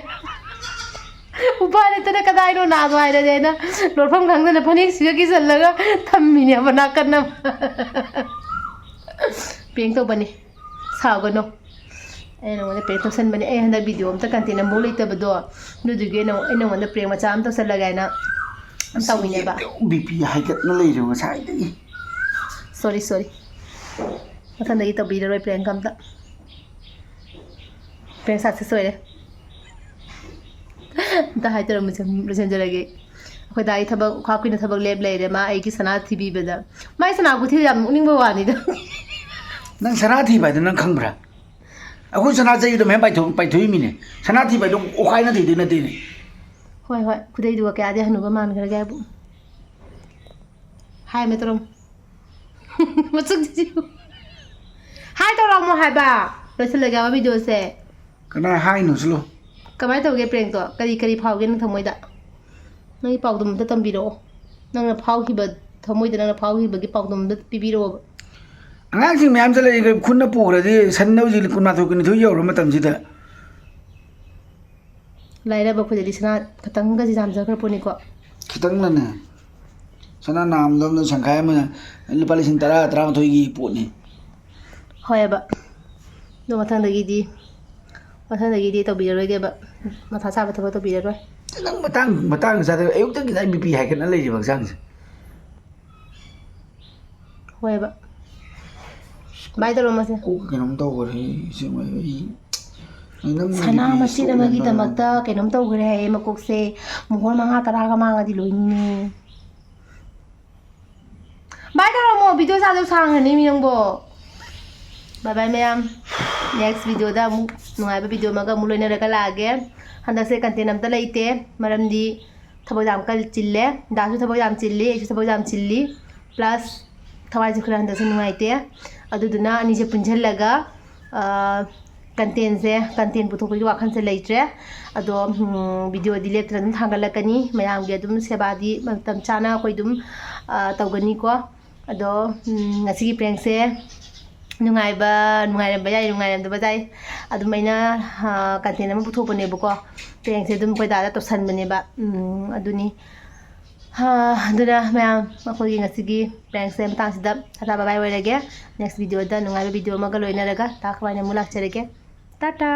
ꯎꯄꯥꯏ ꯂꯩꯇꯅ ꯀꯗꯥꯏꯅꯣ ꯅꯥꯗꯣ ꯍꯥꯏꯔꯗꯤ ꯑꯩꯅ ꯂꯣꯠꯐꯝ ꯈꯪꯗꯅ ꯐꯅꯦꯛꯁꯤꯒ ꯀꯤꯁꯜꯂꯒ ꯊꯝꯃꯤꯅꯦꯕ ꯅꯥꯀꯟ ꯑꯃ꯫ ꯄ꯭ꯔꯦꯡ ꯇꯧꯕꯅꯤ꯫ ꯁꯥꯎꯒꯅꯨ꯫ ꯑꯩ ꯅꯉꯣꯟꯗ ꯄ꯭ꯔꯦꯡ ꯇꯧꯁꯟꯕꯅꯦ꯫ ꯑꯩ ꯍꯟꯗꯛ ꯚꯤꯗꯤꯑꯣ ꯑꯝꯇ ꯀꯟꯇꯦꯟ ꯑꯃꯐꯥꯎ ꯂꯩꯇꯕꯗꯣ, ꯑꯗꯨꯗꯨꯒꯤ ꯑꯩꯅ, ꯑꯩ ꯅꯉꯣꯟꯗ ꯄ꯭ꯔꯦꯡ ꯃꯆꯥ ꯑꯃ ꯇꯧꯁꯜꯂꯒꯦ ꯍꯥꯏꯅ ꯇꯧꯋꯤꯅꯦꯕ꯫ ꯕꯤ ꯄꯤ ꯍꯥꯏꯒꯠꯅ ꯂꯩꯔꯦ ꯉꯁꯥꯏꯗꯒꯤ꯫ ꯁꯣꯔꯤ, ꯁꯣꯔꯤ꯫ ꯃꯊꯪꯗꯒꯤ ꯇꯧꯕꯤꯔꯔꯣꯏ ꯄ꯭ꯔꯦꯡ ꯑꯝꯇ꯫ ꯄ꯭ꯔꯦꯡ ꯁꯛꯁꯦꯁ ꯑꯣꯏꯔꯦ꯫ ꯑꯝꯇ ꯍꯥꯏꯗꯔꯝꯃꯨꯁꯦ, ꯂꯣꯏꯁꯤꯟꯖꯔꯒꯦ꯫ ꯑꯩꯈꯣꯏ ꯗꯥꯒꯤ ꯊꯕꯛ, ꯈ꯭ꯋꯥ ꯀꯨꯏꯅ ꯊꯕꯛ ꯂꯦꯞ ꯂꯩꯔꯦ꯫ ꯃꯥ ꯑꯩꯒꯤ ꯁꯅꯥ ꯊꯤꯕꯤꯕꯗ꯫ ꯃꯥꯏ ꯁꯅꯥ ꯈꯨꯊꯤꯗꯣ ꯌꯥꯝ ꯅꯣꯛꯅꯤꯡꯕ ꯋꯥꯅꯤꯗ꯫ ꯅꯪ ꯁꯅꯥ ꯊꯤꯕ ꯍꯥꯏꯗꯣ ꯅꯪ ꯈꯪꯕ꯭ꯔꯥ? ꯑꯩꯈꯣꯏ ꯁꯅꯥ ꯆꯍꯤꯗꯣ ꯃꯌꯥꯝ ꯄꯥꯏꯊꯣꯛ-, ꯄꯥꯏꯊꯣꯛꯏꯃꯤꯅꯦ꯫ ꯁꯅꯥ ꯊꯤꯕ ꯍꯥꯏꯗꯣ ꯑꯣꯈꯥꯏꯅ ꯊꯤꯗꯣꯏ ꯅꯠꯇꯦꯅꯦ꯫ ꯍꯣꯏ, ꯍꯣꯏ, ꯈꯨꯗꯩꯗꯨꯒ ꯀꯌꯥꯗꯤ ꯍꯅꯨꯕ ꯃꯥꯟꯈ꯭ꯔꯒꯦ ꯍꯥꯏꯕꯨ꯫ ꯍꯥꯏ ꯃꯦ ꯇꯧꯔꯝꯃꯨ꯫ ꯃꯆꯨꯝꯁꯤꯁꯨ꯫ ꯍꯥꯏ ꯇꯧꯔꯝꯃꯣ ꯍꯥꯏꯕ꯫ ꯂꯣꯏꯁꯤꯜꯂꯒꯦ ꯍꯥꯏꯕ videoꯁꯦ꯫ ꯀꯅꯥ ꯍꯥꯏꯅꯣ ꯁꯤꯂꯣ? ꯀꯃꯥꯏꯅ ꯇꯧꯒꯦ prankꯇꯣ? ꯀꯔꯤ ꯀꯔꯤ ꯐꯥꯎꯒꯦ ꯅꯪ ꯊꯃꯣꯏꯗ? ꯅꯪꯒꯤ ꯄꯥꯎꯗꯝ ꯑꯝꯇ ꯇꯝꯕꯤꯔꯛꯑꯣ꯫ ꯅꯪꯅ ꯐꯥꯎꯈꯤꯕ, ꯊꯃꯣꯏꯗ ꯅꯪꯅ ꯐꯥꯎꯈꯤꯕꯒꯤ ꯄꯥꯎꯗꯝ ꯑꯝꯇ ꯄꯤꯕꯤꯔꯛꯑꯣꯕ꯫ ꯑꯉꯥꯡꯁꯤꯡ ꯃꯌꯥꯝ ꯆꯠꯂꯛꯏ, ꯈꯨꯟꯅ ꯄꯨꯈ꯭ꯔꯗꯤ ꯁꯟꯅ ꯍꯧꯖꯤꯛ ꯀꯨꯟꯃꯥꯊꯣꯏ ꯀꯨꯟꯅꯤꯊꯣꯏ ꯌꯧꯔ ꯃꯇꯝꯁꯤꯗ꯫ ꯂꯥꯏꯔꯕ ꯑꯩꯈꯣꯏꯗꯗꯤ ꯁꯅꯥ ꯈꯇꯪꯒꯁꯦ ꯌꯥꯝꯖꯈ꯭ꯔ ꯄꯣꯠꯅꯤꯀꯣ꯫ ꯈꯤꯇꯪꯅꯅꯦ, ꯁꯅꯥ ꯅꯥꯝꯗꯝꯅ ꯁꯪꯈꯥꯏ ꯑꯃꯅ ꯂꯨꯄꯥ ꯂꯤꯁꯤꯡ ꯇꯔꯥ, ꯇꯔꯥꯃꯥꯊꯣꯏꯒꯤ ꯄꯣꯠꯅꯤ꯫ ꯍꯣꯏꯑꯕ꯫ ꯑꯗꯣ ꯃꯊꯪꯗꯒꯤꯗꯤ, ꯃꯊꯪꯗꯒꯤꯗꯤ ꯇꯧꯕꯤꯔꯔꯣꯏꯒꯦꯕ꯫ ꯃꯊꯥ ꯁꯥꯕ ꯊꯕꯛ ꯇꯧꯕꯤꯔꯔꯣꯏ꯫ ꯈꯤꯇꯪ ꯃꯇꯥꯡ, ꯃꯇꯥꯡ ꯆꯥꯗꯕ, ꯑꯌꯨꯛꯇꯒꯤ ꯉꯁꯥꯏ BP ꯍꯥꯏꯒꯠꯅ ꯂꯩꯔꯤꯕ ꯍꯛꯆꯥꯡꯁꯦ꯫ ꯍꯣꯏꯑꯕ꯫ ꯚꯥꯏ ꯇꯧꯔꯝꯃꯁꯦ꯫ ꯀꯣꯛ ꯀꯩꯅꯣꯝ ꯇꯧꯈ꯭ꯔꯦ, ꯑꯁꯦꯡꯕ ꯑꯩ, ꯑꯩ ꯅꯪ ꯁꯅꯥ BP ꯃꯆꯦꯠ stroke ꯑꯃꯒꯤꯗꯃꯛꯇ ꯂꯩꯔꯝꯗ꯭ꯔꯕ? ꯀꯩꯅꯣꯝ ꯇꯧꯈ꯭ꯔꯦ ꯍꯥꯏꯌꯦ ꯃꯀꯣꯛꯁꯦ꯫ ꯃꯣꯍꯣꯔ ꯃꯉꯥ ꯇꯔꯥꯒ ꯃꯥꯡꯉꯗꯤ ꯂꯣꯏꯅꯤꯡꯉꯦ꯫ ꯚꯥꯏ ꯇꯧꯔꯝꯃꯣ, video ꯁꯥꯗꯧ ꯁꯥꯡꯉꯅꯤ ꯃꯤ ꯅꯪꯕꯣ꯫ Bye bye ꯃꯌꯥꯝ꯫ Next videoꯗ ꯑꯃꯨꯛ ꯅꯨꯡꯉꯥꯏꯕ video ꯑꯃꯒ ꯑꯃꯨꯛ ꯂꯣꯏꯅꯔꯒ ꯂꯥꯛꯑꯒꯦ꯫ ꯍꯟꯗꯛꯁꯦ content ꯑꯝꯇ ꯂꯩꯇꯦ, ꯃꯔꯝꯗꯤ ꯊꯕꯛ ꯌꯥꯝ ꯀꯜ-, ꯆꯤꯜꯂꯦ꯫ ꯗꯥꯁꯨ ꯊꯕꯛ ꯌꯥꯝ ꯆꯤꯜꯂꯤ, ꯑꯩꯁꯨ ꯊꯕꯛ ꯌꯥꯝ ꯆꯤꯜꯂꯤ꯫ Plus ꯊꯋꯥꯏꯁꯨ ꯈꯔ ꯍꯟꯗꯛꯁꯦ ꯅꯨꯡꯉꯥꯏꯇꯦ꯫ ꯑꯗꯨꯗꯨꯅ ꯑꯅꯤꯁꯦ ꯄꯨꯟꯁꯤꯜꯂꯒ, ꯑꯥ, contentꯁꯦ, content ꯄꯨꯊꯣꯛꯄꯒꯤ ꯋꯥꯈꯜꯁꯦ ꯂꯩꯇ꯭ꯔꯦ꯫ ꯑꯗꯣ, ꯎꯝ, videoꯗꯤ ꯂꯦꯞꯇꯅ ꯑꯗꯨꯝ ꯊꯥꯡꯒꯠꯂꯛꯀꯅꯤ꯫ ꯃꯌꯥꯝꯒꯤ ꯑꯗꯨꯝ ꯁꯦꯕꯥꯗꯤ ꯃꯇꯝ ꯆꯥꯅ ꯑꯩꯈꯣꯏ ꯑꯗꯨꯝ, ꯑꯥ, ꯇꯧꯒꯅꯤꯀꯣ꯫ ꯑꯗꯣ, ꯎꯝ, ꯉꯁꯤꯒꯤ prankꯁꯦ ꯅꯨꯡꯉꯥꯏꯕ, ꯅꯨꯡꯉꯥꯏꯔꯝꯕ ꯌꯥꯏ, ꯅꯨꯡꯉꯥꯏꯔꯝꯗꯕ ꯌꯥꯏ꯫ ꯑꯗꯨꯝ ꯑꯩꯅ, ꯑꯥ, content ꯑꯃ ꯄꯨꯊꯣꯛꯄꯅꯦꯕꯀꯣ꯫ Prankꯁꯦ ꯑꯗꯨꯝ ꯑꯩꯈꯣꯏ ꯗꯥꯗ ꯇꯧꯁꯟꯕꯅꯦꯕ꯫ ꯎꯝ, ꯑꯗꯨꯅꯤ꯫ ꯍꯥ, ꯑꯗꯨꯅ ꯃꯌꯥꯝ, ꯑꯩꯈꯣꯏꯒꯤ ꯉꯁꯤꯒꯤ prankꯁꯦ ꯃꯇꯥꯡꯁꯤꯗ ꯇꯥꯇꯥ bye bye ꯑꯣꯏꯔꯒꯦ꯫ Next videoꯗ ꯅꯨꯡꯉꯥꯏꯕ video ꯑꯃꯒ ꯂꯣꯏꯅꯔꯒ ꯇꯥ ꯀꯃꯥꯏꯅ ꯑꯃꯨꯛ ꯂꯥꯛꯆꯔꯒꯦ꯫ ꯇꯥꯇꯥ꯫